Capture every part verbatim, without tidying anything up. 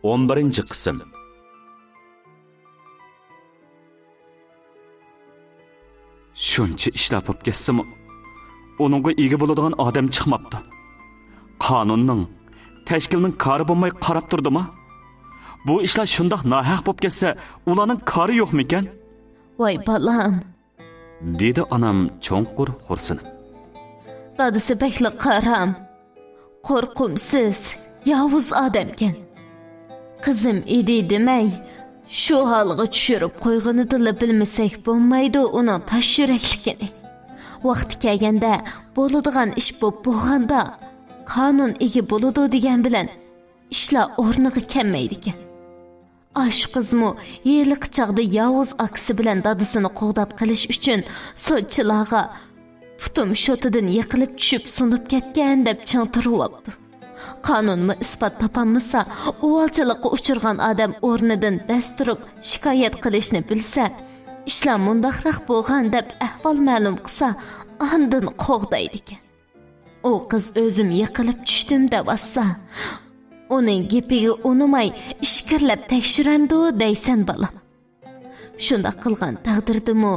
ئون بىرىنچى قىسىم. شۇنچە ئىشلار بولۇپ كەتسىمۇ، ئۇنىڭغا ئىگە بولىدىغان ئادەم چىقماپتۇ. قانۇننىڭ، تەشكىلنىڭ كارى بولماي قاراپ تۇردىمۇ؟ بۇ ئىشلار شۇنداق ناھەق بولۇپ كەتسە، ئۇلارنىڭ كارى يوقمىكەن؟ ۋاي بالام، دېدى ئانام چوڭقۇر خورسىنىپ. دادىسى بەكلا قارام، قورقۇمسىز، ياۋۇز ئادەمكەن. قىزىم ئىدى دېمەي، شۇ ھالغا چۈشۈرۈپ قويغىنىدىلا بىلمىسەك بولمايدۇ ئۇنىڭ تاش يۈرەكلىكىنى. ۋاقتى كەلگەندە بولىدىغان ئىش بوپ بولغاندا، قانۇن ئىگە بولىدۇ دېگەن بىلەن ئىشلار ئورنىغا كەلمەيدىكەن. ئاشۇ قىزمۇ ھېلىقى چاغدا ياۋۇز ئاكىسى بىلەن دادىسىنى قوغداپ قېلىش ئۈچۈن سوتچىلارغا «پۇتۇم شوتىدىن يىقىلىپ چۈشۈپ سۇنۇپ كەتكەن» دەپ چىڭ تۇرۇۋاپتۇ. قانۇنمۇ ئىسپات تاپالمىسا، ئۇۋالچىلىققا ئۇچرىغان ئادەم ئورنىدىن دەس تۇرۇپ شىكايەت قىلىشنى بىلسە، ئىشلار مۇنداقراق بولغان دەپ ئەھۋال مەلۇم قىلسا، ئاندىن قوغدايدىكەن. ئۇ قىز «ئۆزۈم يىقىلىپ چۈشتۈم» دەۋاتسا، ئۇنىڭ گېپىگە ئۇنىماي ئىچكىرىلەپ تەكشۈرەمدۇ دەيسەن بالام. شۇنداق قىلغان تەقدىردىمۇ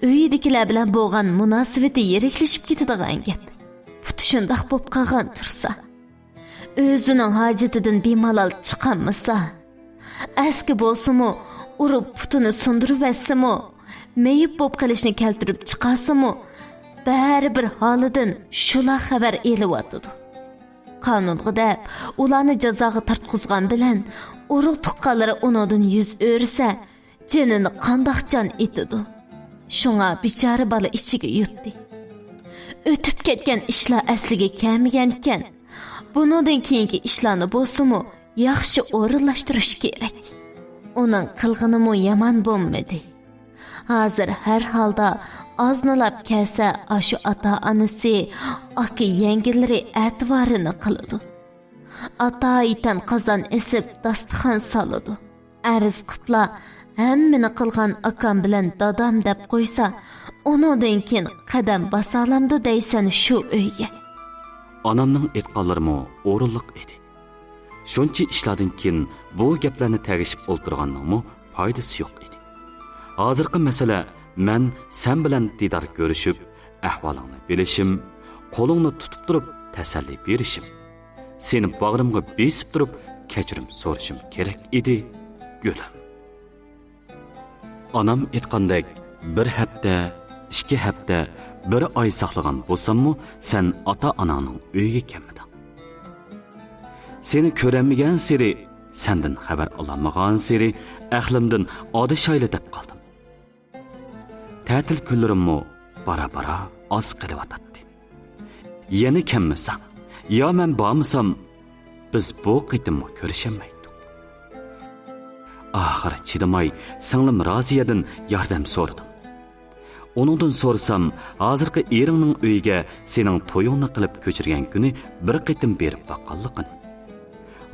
ئۆيىدىكىلەر بىلەن بولغان مۇناسىۋىتى يىرىكلىشىپ كېتىدىغان گەپ. پۇتى شۇنداق بوپ قالغان تۇرسا، ئۆزىنىڭ ھاجىتىدىن بىمالال چىقالمىسا، ئەسكى بولسىمۇ، ئۇرۇپ پۇتىنى سۇندۇرۇۋەتسىمۇ، مېيىپ بوپ قېلىشنى كەلتۈرۈپ چىقارسىمۇ، بەرىبىر ھالىدىن شۇلا خەۋەر ئېلىۋاتىدۇ. قانۇنغا دەپ ئۇلارنى جازاغا تارتقۇزغان بىلەن، ئۇرۇق تۇغقانلىرى ئۇنىڭدىن يۈز ئۆرۈسە، جېنىنى قانداق جان ئېتىدۇ؟ شۇڭا بىچارە بالا ئىچىگە يۇتتى. ئۆتۈپ كەتكەن ئىشلار ئەسلىگە كەلمىگەنىكەن. بۇنىڭدىن كېيىنكى ئىشلارنى بولسىمۇ ياخشى ئورۇنلاشتۇرۇش كېرەك. ئۇنىڭ قىلغىنىمۇ يامان بولمىدى. ھازىر ھەر ھالدا ئازنىلاپ كەلسە ئاشۇ ئاتا-ئانىسى، ئاكا-يەڭگىلىرى ئەتىۋارىنى قىلىدۇ. ئاتايىتەن قازان ئېسىپ داستىخان سالىدۇ. ئەرز قىپلا، ھەممىنى قىلغان ئاكام بىلەن دادام دەپ قويسا، ئۇنىڭدىن كېيىن قەدەم باسالامدۇ دەيسەن شۇ ئۆيگە؟ ئانامنىڭ ئېيتقانلىرىمۇ ئورۇنلۇق ئىدى. شۇنچە ئىشلاردىن كېيىن بۇ گەپلەرنى تەگىشىپ ئولتۇرغاننىڭمۇ پايدىسى يوق ئىدى. ھازىرقى مەسىلە مەن سەن بىلەن دىدار كۆرۈشۈپ، ئەھۋالىڭنى بىلىشىم، قولۇڭنى تۇتۇپ تۇرۇپ تەسەللى بېرىشىم، سېنى باغرىمغا بېسىپ تۇرۇپ كەچۈرۈم سورىشىم كېرەك ئىدى، گۈلۈم. ئانام ئېيتقاندەك، بىر ھەپتە، ئىككى ھەپتە، بىر ئاي ساقلىغان بولساممۇ، سەن ئاتا-ئاناڭنىڭ ئۆيىگە كەلمىدىڭ. سېنى كۆرەلمىگەنسېرى، سەندىن خەۋەر ئالالمىغانسېرى، ئەقلىمدىن ئادىشايلا دەپ قالدىم. تەتىل كۈنلىرىممۇ بارا-بارا ئاز قېلىۋاتاتتى. يەنە كەلمىسەڭ، يا مەن بارمىسام، بىز بۇ قېتىممۇ كۆرۈشەلمەيتتۇق. ئاخىرى چىدىماي، سىڭلىم رازىيەدىن ياردەم سورىدىم. ئۇنىڭدىن سورىسام، ھازىرقى ئېرىڭنىڭ ئۆيىگە سېنىڭ تويۇڭنى قىلىپ كۆچۈرگەن كۈنى بىر قېتىم بېرىپ باققانلىقىنى،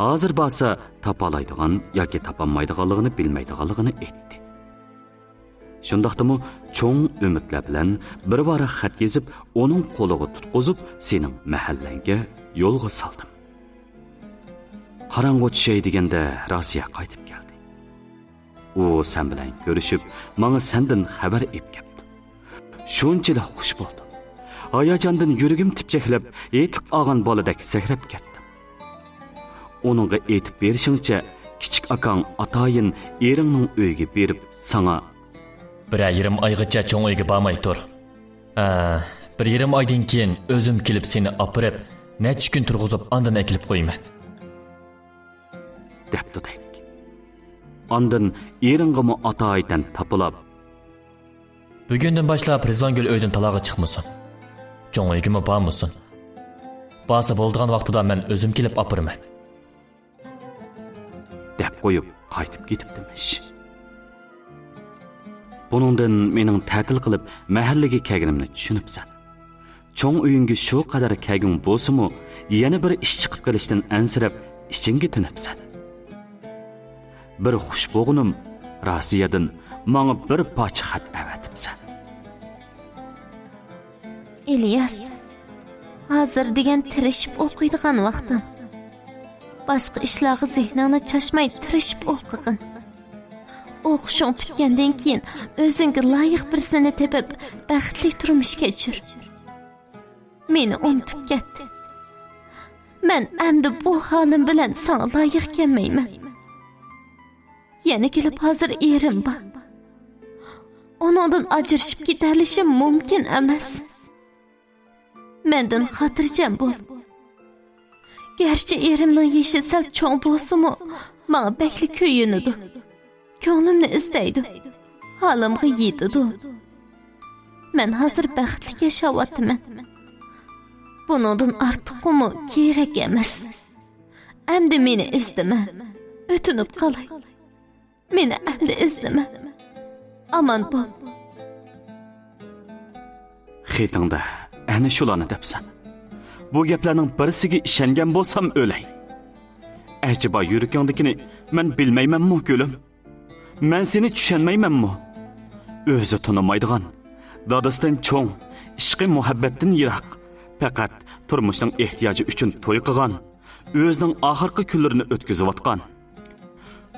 ھازىر بارسا تاپالايدىغان ياكى تاپالمايدىغانلىقىنى بىلمەيدىغانلىقىنى ئېيتتى. شۇنداقتىمۇ چوڭ ئۈمىدلەر بىلەن بىر ۋاراق خەت يېزىپ، ئۇنىڭ قولىغا تۇتقۇزۇپ، سېنىڭ مەھەللەڭگە يولغا سالدىم. قاراڭغۇ چۈشەي دېگەندە رازىيە قايتىپ كەلدى. ئۇ سەن بىلەن كۆرۈشۈپ، ماڭا سەندىن خەۋەر ئېلىپ كەپتۇ. شۇنچىلىك خۇش بولدۇم. ھاياجاندىن يۈرىكىم تېپچەكلەپ، ھېيتلىق ئالغان بالىدەك سەكرەپ كەتتىم. ئۇنىڭغا ئېيتىپ بېرىشىڭچە، كىچىك ئاكاڭ ئاتايىن ئېرىڭنىڭ ئۆيىگە بېرىپ، ساڭا بىرەر يېرىم ئايغىچە چوڭ ئۆيگە بارماي تۇر. ھە، بىر يېرىم ئايدىن كېيىن ئۆزۈم كېلىپ سېنى ئاپىرىپ، نەچچە كۈن تۇرغۇزۇپ ئاندىن ئەكېلىپ قويىمەن، دەپتۇ دەك. ئاندىن ئېرىڭغىمۇ ئاتايىتەن تاپىلاپ، بۈگۈندىن باشلاپ رىزۋانگۈل ئۆيدىن تالاغا چىقمىسۇن. چوڭ ئۆيگىمۇ بارمىسۇن. بارسا بولىدىغان ۋاقتىدا مەن ئۆزۈم كېلىپ ئاپىرىمەن، دەپ قويۇپ قايتىپ كېتىپتىمىش. بۇنىڭدىن مېنىڭ تەتىل قىلىپ مەھەللىگە كەلگىنىمنى چۈشىنىپسەن. چوڭ ئۆيۈڭگە شۇ قەدەر كەلگۈڭ بولسىمۇ، يەنە بىر ئىش چىقىپ قېلىشتىن ئەنسىرەپ ئىچىڭگە تىنىپسەن. بىر خۇش بولغىنىم، رازىيەدىن ماڭا بىر پارچە خەت ئەۋەتىپسەن. ئىلياس، ھازىر دېگەن تىرىشىپ ئوقۇيدىغان ۋاقتىڭ. باشقا ئىشلارغا زېھنىڭنى چاچماي تىرىشىپ ئوقۇغىن. ئوقۇشۇڭ پۈتكەندىن كېيىن ئۆزۈڭگە لايىق بىرسىنى تېپىپ، بەختلىك تۇرمۇش كەچۈر. مېنى ئۇنتۇپ كەت. مەن ئەمدى بۇ ھالىم بىلەن ساڭا لايىق كەلمەيمەن. يەنە كېلىپ ھازىر ئېرىم بار. ئۇنىڭدىن ئاجرىشىپ كېتەلىشىم مۇمكىن ئەمەس. مەندىن خاتىرجەم بول. گەرچە ئېرىمنىڭ يېشى سەل چوڭ بولسىمۇ، ماڭا بەكلا كۆيۈنىدۇ. كۆڭلۈمنى ئىزدەيدۇ. ھالىمغا يېتىدۇ. مەن ھازىر بەختلىك ياشاۋاتىمەن. بۇنىڭدىن ئارتۇقىمۇ كېرەك ئەمەس. ئەمدى مېنى ئىزدىمە. ئۆتۈنۈپ قالاي. مېنى ئەمدى ئىزدىمە. ئامان بول. خېتىڭدە ئەنە شۇلارنى دەپسەن. بۇ گەپلەرنىڭ بىرسىگە ئىشەنگەن بولسام ئۆلەي. ئەجەبا يۈرىكىڭدىكىنى مەن بىلمەيمەنمۇ، گۈلۈم؟ مەن سېنى چۈشەنمەيمەنمۇ؟ ئۆزى تونۇمايدىغان، دادىسىدىن چوڭ، ئىشقى مۇھەببەتتىن يىراق، پەقەت تۇرمۇشنىڭ ئېھتىياجى ئۈچۈن توي قىلغان، ئۆزىنىڭ ئاخىرقى كۈنلىرىنى ئۆتكۈزۈۋاتقان،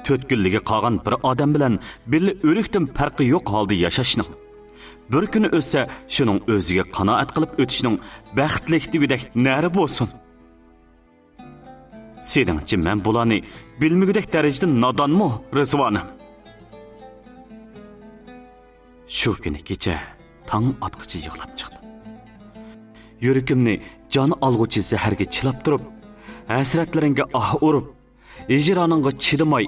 تۆت كۈنلۈكى قالغان بىر ئادەم بىلەن بىللە ئۆلۈكتىن پەرقى يوق ھالدا ياشاشنىڭ، بىر كۈنى ئۆتسە شۇنىڭ ئۆزىگە قانائەت قىلىپ ئۆتۈشنىڭ بەختلىك دېگۈدەك نەرى بولسۇن؟ سېنىڭچە مەن بۇلارنى بىلمىگۈدەك دەرىجىدە نادانمۇ، رىزۋانىم؟ شۇ كۈنى كېچە تاڭ ئاتقىچە يىغلاپ چىقتىم. يۈرىكىمنى جان ئالغۇچى زەھەرگە چىلاپ تۇرۇپ، ھەسرەتلىرىڭگە ئاھ ئۇرۇپ، ھىجرانىڭغا چىدىماي،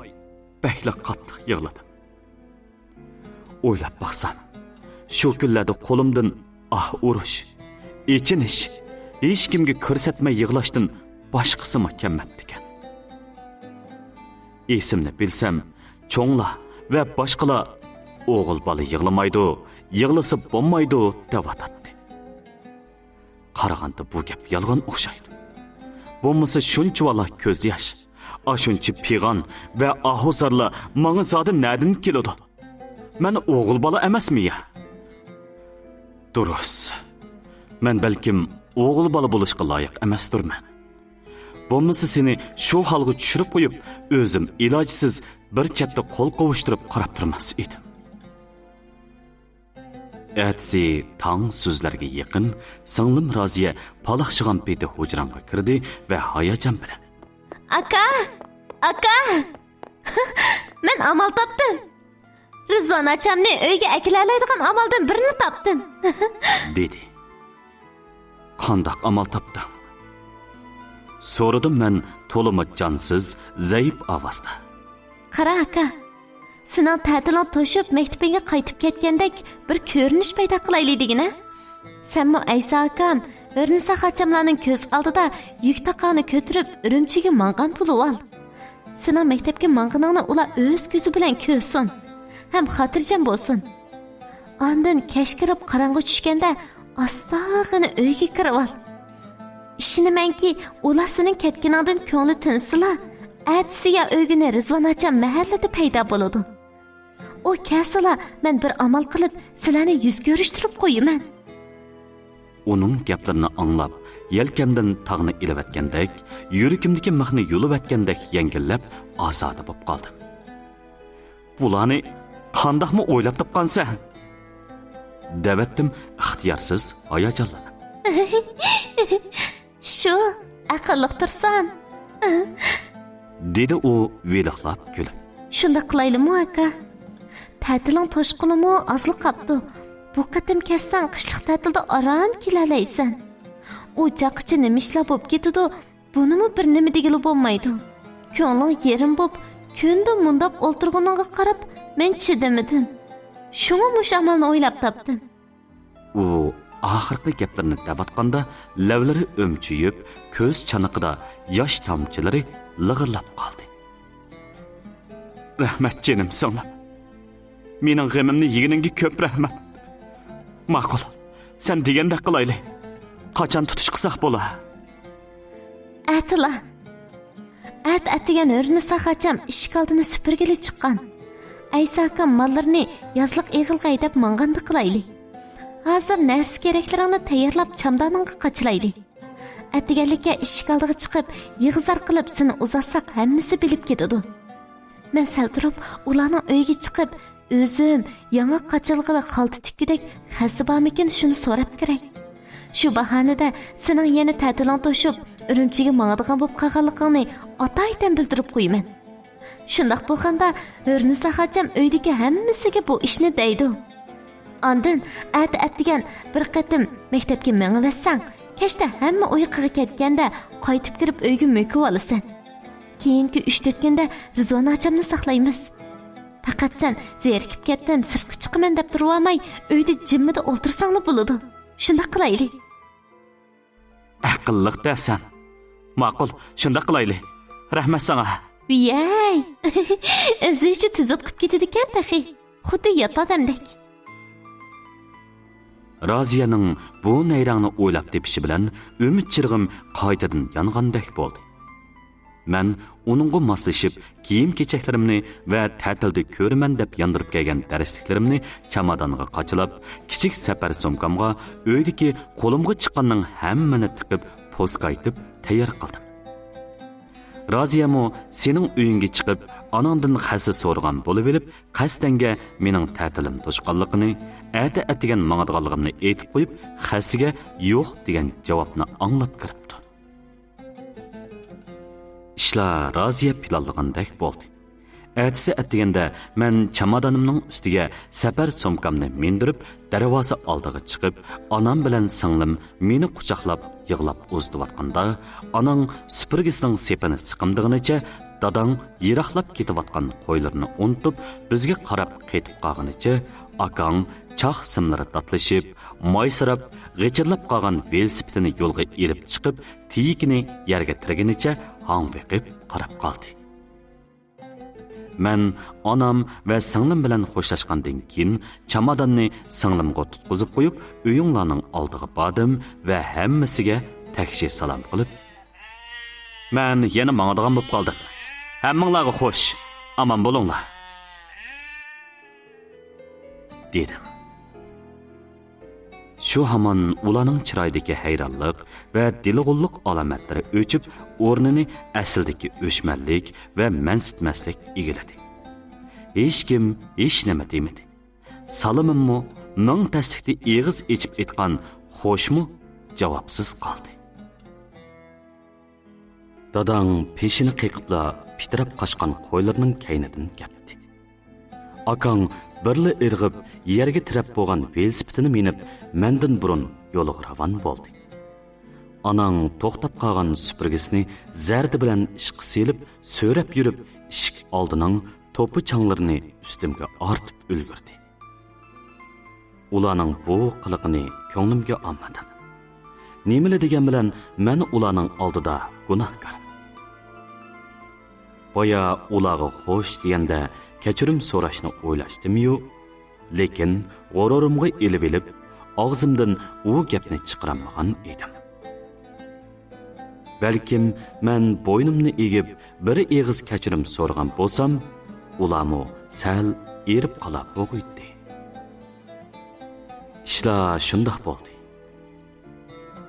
بەكلا قاتتىق يىغلىدىم. ئويلاپ باقسام، شۇ كۈنلەردە قولۇمدىن ئاھ ئۇرۇش، ئېچىنىش، ھېچكىمگە كۆرسەتمەي يىغلاشتىن باشقىسىمۇ كەلمەپتىكەن. ئېسىمنى بىلسەم، چوڭلار ۋە باشقىلار «ئوغۇل بالا يىغلىمايدۇ، يىغلىسا بولمايدۇ» دەۋاتاتتى. قارىغاندا بۇ گەپ يالغان ئوخشايدۇ. بولمىسا شۇنچىۋالا كۆز ياش، ئاشۇنچە پىغان ۋە ئاھۇزارلار ماڭا زادى نەدىن كېلىدۇ؟ مەن ئوغۇل بالا ئەمەسمۇ يا؟ دۇرۇس. مەن بەلكىم ئوغۇل بالا بولۇشقا لايىق ئەمەستۇرمەن. بولمىسا سېنى شۇ ھالغا چۈشۈرۈپ قويۇپ، ئۆزۈم ئىلاجسىز بىر چەتتە قول قوۋۇشتۇرۇپ قاراپ تۇرماس ئىدىم. ئەتىسى تاڭ سۈزۈلەرگە يېقىن سىڭلىم رازىيە پالاقشىغان پېتى ھۇجراڭغا كىردى ۋە ھاياجان بىلەن: «ئاكا! ئاكا! مەن ئامال تاپتىم! رىزۋان ئاچامنى ئۆيگە ئەكېلەلەيدىغان ئامالدىن بىرنى تاپتىم!» دېدى. «قانداق ئامال تاپتىڭ؟» سورىدىم مەن تولىمۇ جانسىز، زەئىپ ئاۋازدا. «قارا ئاكا، سېنىڭ تەتىلىڭ توشۇپ مەكتىپىڭگە قايتىپ كەتكەندەك بىر كۆرۈنۈش پەيدا قىلايلى دېگىنە. سەنمۇ ئەيسا ئاكام، ھۆرنىسا خاچاملارنىڭ كۆز ئالدىدا يۈك تاقاڭنى كۆتۈرۈپ ئۈرۈمچىگە ماڭغان بولۇۋال. سېنىڭ مەكتەپكە ماڭغىنىڭنى ئۇلار ئۆز كۆزى بىلەن كۆرسۇن ھەم خاتىرجەم بولسۇن. ئاندىن كەچ كىرىپ قاراڭغۇ چۈشكەندە ئاستاغىنا ئۆيگە كىرىۋال. ئىشىنىمەنكى، ئۇلار سېنىڭ كەتكىنىڭدىن كۆڭلى تىنسىلا، ئەتىسى يا ئۆگۈنى رىزۋان ئاچام مەھەللىدە پەيدا بولىدۇ. ئۇ كەلسىلا، مەن بىر ئامال قىلىپ سىلەرنى يۈز كۆرۈشتۈرۈپ قويىمەن.» ئۇنىڭ گەپلىرىنى ئاڭلاپ، يەلكەمدىن تاغنى ئېلىۋەتكەندەك، يۈرىكىمدىكى مىخنى يۇلۇۋەتكەندەك يەڭگىللەپ، ئازادە بوپ قالدىم. بۇلارنى قانداقمۇ ئويلاپ تاپقانسەن؟ دەۋەتتىم ئىختىيارسىز ھاياجانلىنىپ. «شۇ، ئەقىللىق تۇرسام.» دېدى ئۇ ۋىلىقلاپ كۈلۈپ. «شۇنداق قىلايلىمۇ، ئاكا؟ تەتىلىڭ توشقىلىمۇ ئازلا قاپتۇ. بۇ قېتىم كەتسەڭ، قىشلىق تەتىلدە ئاران كېلەلەيسەن. ئۇ جاققىچە نېمە ئىشلار بولۇپ كېتىدۇ، بۇنىمۇ بىر نېمە دېگىلى بولمايدۇ. كۆڭلۈڭ يېرىم بوپ، كۈندە مۇنداق ئولتۇرغىنىڭغا قاراپ، مەن چىدىمىدىم. شۇڭا مۇشۇ ئامالنى ئويلاپ تاپتىم.» ئۇ ئاخىرقى گەپلىرىنى دەۋاتقاندا، لەۋلىرى ئۆمچۈيۈپ، كۆز چانىقىدا ياش تامچىلىرى لىغىرلاپ قالدى. «رەھمەت، جېنىم سىڭلىم. مېنىڭ غېمىمنى يېگىنىڭگە كۆپ رەھمەت. ماقۇل، سەن دېگەندەك قىلايلى. قاچان تۇتۇش قىلساق بولا؟» «ئەتىلا.» ئەتە ئەتىگەن ھۆرنىسا خاچام ئىشىك ئالدىنى سۈپۈرگىلى چىققان. ئەيسا ئاكام ماللىرىنى يازلىق ئېغىلغا ھەيدەپ ماڭغاندا قىلايلى. ھازىر نەرسە-كېرەكلىرىڭنى تەييارلاپ، چامدانىڭغا قاچىلايلى. ئەتىگەنلىككە ئىشىك ئالدىغا چىقىپ، يىغا-زار قىلىپ سېنى ئۇزاتساق، ھەممىسى بىلىپ كېتىدۇ. مەن سەل تۇرۇپ، ئۇلارنىڭ ئۆيىگە چىقىپ، ئۆزۈم ياڭاق قاچىلىغىلى خالتا تىككۈدەك خەسسە بارمىكىن، شۇنى سوراپ كىرەي. شۇ باھانىدە سېنىڭ يەنە تەتىلىڭ توشۇپ، ئۈرۈمچىگە ماڭىدىغان بولۇپ قالغانلىقىڭنى ئاتايىتەن بىلدۈرۈپ قويىمەن. شۇنداق بولغاندا، ھۆرنىسا خاچام ئۆيدىكى ھەممىسىگە بۇ ئىشنى دەيدۇ. ئاندىن ئەتە ئەتىگەن بىر قېتىم مەكتەپكە مېڭىۋەتسەڭ، كەچتە ھەممە ئۇيقۇغا كەتكەندە قايتىپ كىرىپ ئۆيگە مۆكۈۋالىسەن. كېيىنكى ئۈچ-تۆت كۈندە رىزۋان ئاچامنى ساقلايمىز. پەقەت سەن زېرىكىپ كەتتىم، سىرتقا چىقىمەن دەپ تۇرۇۋالماي، ئۆيدە جىممىدە ئولتۇرساڭلا بولىدۇ. شۇنداق قىلايلى. ئەقىللىق دەسەن. ماقۇل، شۇنداق قىلايلى. رەھمەت ساڭا. ۋىيەي! ئۆزىچە تۈزۈت قىپ كېتىدىكەن تېخى. خۇددى يات ئادەمدەك. رازىيەنىڭ بۇ نەيرەڭنى ئويلاپ تېپىشى بىلەن ئۈمىد چىرىغىم قايتىدىن يانغاندەك بولدى. مەن ئۇنىڭغا ماسلىشىپ، كىيىم-كېچەكلىرىمنى ۋە تەتىلدە كۆرىمەن دەپ ياندۇرۇپ كەلگەن دەرسلىكلىرىمنى چامادانغا قاچىلاپ، كىچىك سەپەر سومكامغا ئۆيدىكى قولۇمغا چىققاننىڭ ھەممىنى تىقىپ، پوسكايتىپ تەييار قىلدىم. رازىيەمۇ سېنىڭ ئۆيۈڭگە چىقىپ، ئاناڭدىن خەسسە سورىغان بولۇۋېلىپ، قەستەنگە مېنىڭ تەتىلىم توشقانلىقىنى، ئەتە ئەتىگەن ماڭىدىغانلىقىمنى ئېيتىپ قويۇپ، خەسسىگە يوق دېگەن جاۋابنى ئاڭلاپ كىرىپتۇ. ئىشلار رازىيە پىلانلىغاندەك بولدى. ئەتىسى ئەتىگەندە مەن چامادانىمنىڭ ئۈستىگە سەپەر سومكامنى مىندۈرۈپ، دەرۋازا ئالدىغا چىقىپ، ئانام بىلەن سىڭلىم مېنى قۇچاقلاپ يىغلاپ ئۇزىتىۋاتقاندا، ئاناڭ سۈپۈرگىسىنىڭ سېپىنى سىقىمدىغىنىچە، داداڭ يىراقلاپ كېتىۋاتقان قويلىرىنى ئۇنتۇپ، بىزگە قاراپ قېتىپ قالغىنىچە، ئاكاڭ چاق سىملىرى داتلىشىپ، مايسىراپ، غىچىرلاپ قالغان ۋېلىسىپىتىنى يولغا ئېلىپ چىقىپ، تېيىكىنى يەرگە تىرىگىنىچە ھاڭ بېقىپ قاراپ قالدى. مەن ئانام ۋە سىڭلىم بىلەن خوشلاشقاندىن كېيىن، چاماداننى سىڭلىمغا تۇتقۇزۇپ قويۇپ، ئۆيۈڭلارنىڭ ئالدىغا باردىم ۋە ھەممىسىگە تەكشى سالام قىلىپ، مەن يەنە ماڭىدىغان بولۇپ قالدىم. ھەممىڭلارغا خوش، ئامان بولۇڭلار، دېدىم. شۇ ھامان ئۇلارنىڭ چىرايىدىكى ھەيرانلىق ۋە دىلىغۇللۇق ئالامەتلىرى ئۆچۈپ، ئورنىنى ئەسلىدىكى ئۆچمەنلىك ۋە مەنسىتمەسلىك ئىگىلىدى. ھېچكىم ھېچنېمە دېمىدى. سالىمىممۇ مىڭ تەسلىكتە ئېغىز ئېچىپ ئېيتقان خوشمۇ جاۋابسىز قالدى. داداڭ پېشىنى قېقىپلا پىتىراپ قاچقان قويلىرىنىڭ كەينىدىن كەتتى. ئاكاڭ بىرلا ئىرغىپ، يەرگە تىرەپ بولغان ۋېلىسىپىتىنى مىنىپ، مەندىن بۇرۇن يولىغا راۋان بولدى. ئاناڭ توختاپ قالغان سۈپۈرگىسىنى زەردە بىلەن ئىشقا سېلىپ، سۆرەپ يۈرۈپ، ئىشىك ئالدىنىڭ توپا چاڭلىرىنى ئۈستۈمگە ئارتىپ ئۈلگۈردى. ئۇلارنىڭ بۇ قىلىقىنى كۆڭلۈمگە ئالمىدىم. نېمىلا دېگەن بىلەن مەن ئۇلارنىڭ ئالدىدا گۇناھكار. بايا ئۇلارغا خوش دېگەندە كەچۈرۈم سوراشنى ئويلاشتىميۇ، لېكىن غۇرۇرۇمغا ئېلىۋېلىپ، ئاغزىمدىن ئۇ گەپنى چىقىرالمىغان ئىدىم. بەلكىم مەن بوينۇمنى ئېگىپ، بىر ئېغىز كەچۈرۈم سورىغان بولسام، ئۇلارمۇ سەل ئېرىپ قالا بوغۇيتتى. ئىشلار شۇنداق بولدى.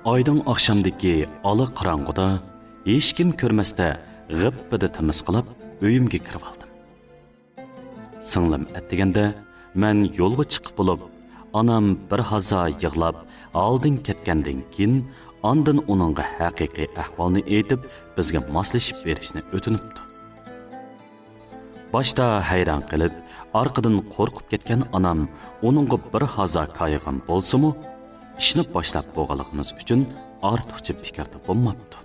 ئايدىڭ ئاخشامدىكى ئالا قاراڭغۇدا ھېچكىم كۆرمەستە غىپپىدە تىمىسقىلاپ ئۆيۈمگە كىرىۋالدىم. سىڭلىم ئەتىگەندە مەن يولغا چىقىپ بولۇپ، ئانام بىر ھازا يىغلاپ ھالدىن كەتكەندىن كېيىن، ئاندىن ئۇنىڭغا ھەقىقىي ئەھۋالنى ئېيتىپ، بىزگە ماسلىشىپ بېرىشنى ئۆتۈنۈپتۇ. باشتا ھەيران قېلىپ، ئارقىدىن قورقۇپ كەتكەن ئانام ئۇنىڭغا بىر ھازا كايىغان بولسىمۇ، ئىشنى باشلاپ بولغانلىقىمىز ئۈچۈن ئارتۇقچە پىكىردە بولماپتۇ.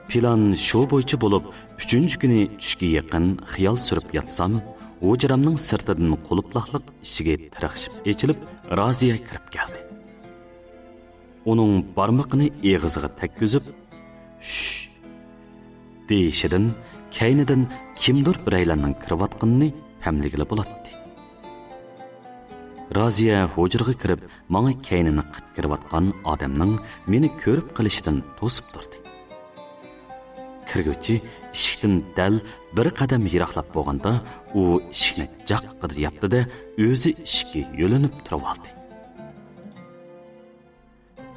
پىلان شۇ بويىچە بولۇپ، ئۈچىنچى كۈنى چۈشكە يېقىن خىيال سۈرۈپ ياتسام، ھۇجرامنىڭ سىرتىدىن قۇلۇپلاقلىق ئىشىكى تىرىقشىپ ئېچىلىپ، رازىيە كىرىپ كەلدى. ئۇنىڭ بارمىقىنى ئېغىزىغا تەگكۈزۈپ، «شۈش» دېيىشىدىن كەينىدىن كىمدۇر بىرەيلەننىڭ كىرىۋاتقىنىنى پەملىگىلى بولاتتى. رازىيە ھۇجرىغا كىرىپ، ماڭا كەينىنى قىپ كىرىۋاتقان ئادەمنىڭ مېنى كۆرۈپ قېلىشىدىن توسۇپ تۇردى. كىرگۈچى ئىشىكتىن دەل بىر قەدەم يىراقلاپ بولغاندا، ئۇ ئىشىكنى جاققىدە ياپتى-دە، ئۆزى ئىشىككە يۆلىنىپ تۇرۇۋالدى.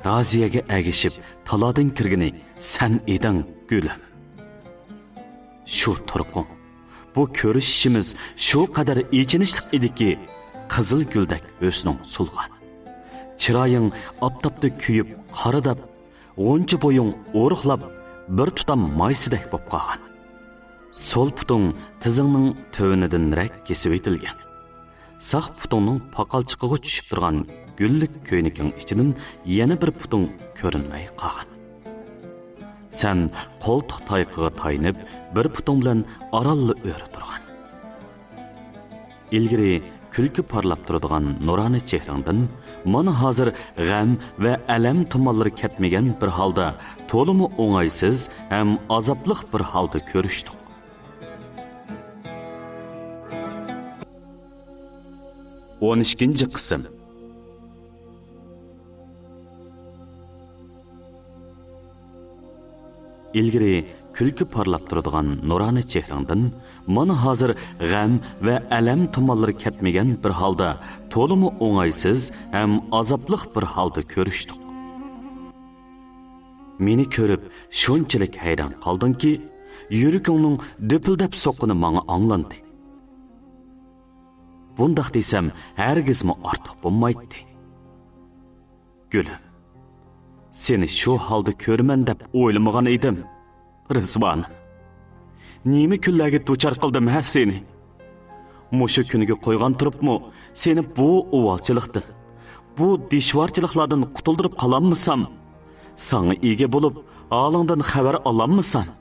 رازىيەگە ئەگىشىپ تالادىن كىرگىنى سەن ئىدىڭ، گۈلۈم. شۇ تۇرقۇڭ، بۇ كۆرۈشۈشىمىز شۇ قەدەر ئېچىنىشلىق ئىدىكى، قىزىل گۈلدەك ھۆسنۈڭ سولغان. چىرايىڭ ئاپتاپتا كۆيۈپ قارىداپ، غۇنچە بويۇڭ ئورۇقلاپ، بىر تۇتام مايسىدەك بولۇپ قالغان. سول پۇتۇڭ تىزىڭنىڭ تۆۋىنىدىنرەك كېسىۋېتىلگەن. ساق پۇتۇڭنىڭ پاقالچىقىغا چۈشۈپ تۇرغان گۈللۈك كۆينىكىڭ ئىچىدىن يەنە بىر پۇتۇڭ كۆرۈنمەي قالغان. سەن قولتۇق تايىقىغا تايىنىپ، بىر پۇتۇڭ بىلەن ئارانلا ئۆرە تۇرغان. ئىلگىرى كۈلكە پارلاپ تۇرىدىغان نۇرانە چېھرىڭدىن مانا ھازىر غەم ۋە ئەلەم تۇمانلىرى كەتمىگەن بىر ھالدا، تولىمۇ ئوڭايسىز ھەم ئازابلىق بىر ھالدا كۆرۈشتۇق. ئون ئىككىنچى قىسىم. ئىلگىرى كۈلكە پارلاپ تۇرىدىغان نۇرانە چېھرىڭدىن مانا ھازىر غەم ۋە ئەلەم تۇمانلىرى كەتمىگەن بىر ھالدا، تولىمۇ ئوڭايسىز ھەم ئازابلىق بىر ھالدا كۆرۈشتۇق. مېنى كۆرۈپ شۇنچىلىك ھەيران قالدىڭكى، يۈرىكىڭنىڭ دۈپۈلدەپ سوققىنى ماڭا ئاڭلاندى. بۇنداق دېسەم ھەرگىزمۇ ئارتۇق بولمايتتى. گۈلۈم، سېنى شۇ ھالدا كۆرىمەن دەپ ئويلىمىغان ئىدىم، رىزۋانىم. نېمە كۈنلەرگە دۇچار قىلدىم ھە سېنى؟ مۇشۇ كۈنگە قويغان تۇرۇپمۇ، سېنى بۇ ئۇۋالچىلىقتىن، بۇ دىشۋارچىلىقلاردىن قۇتۇلدۇرۇپ قالالمىسام، ساڭا ئىگە بولۇپ، ھالىڭدىن خەۋەر ئالالمىسام،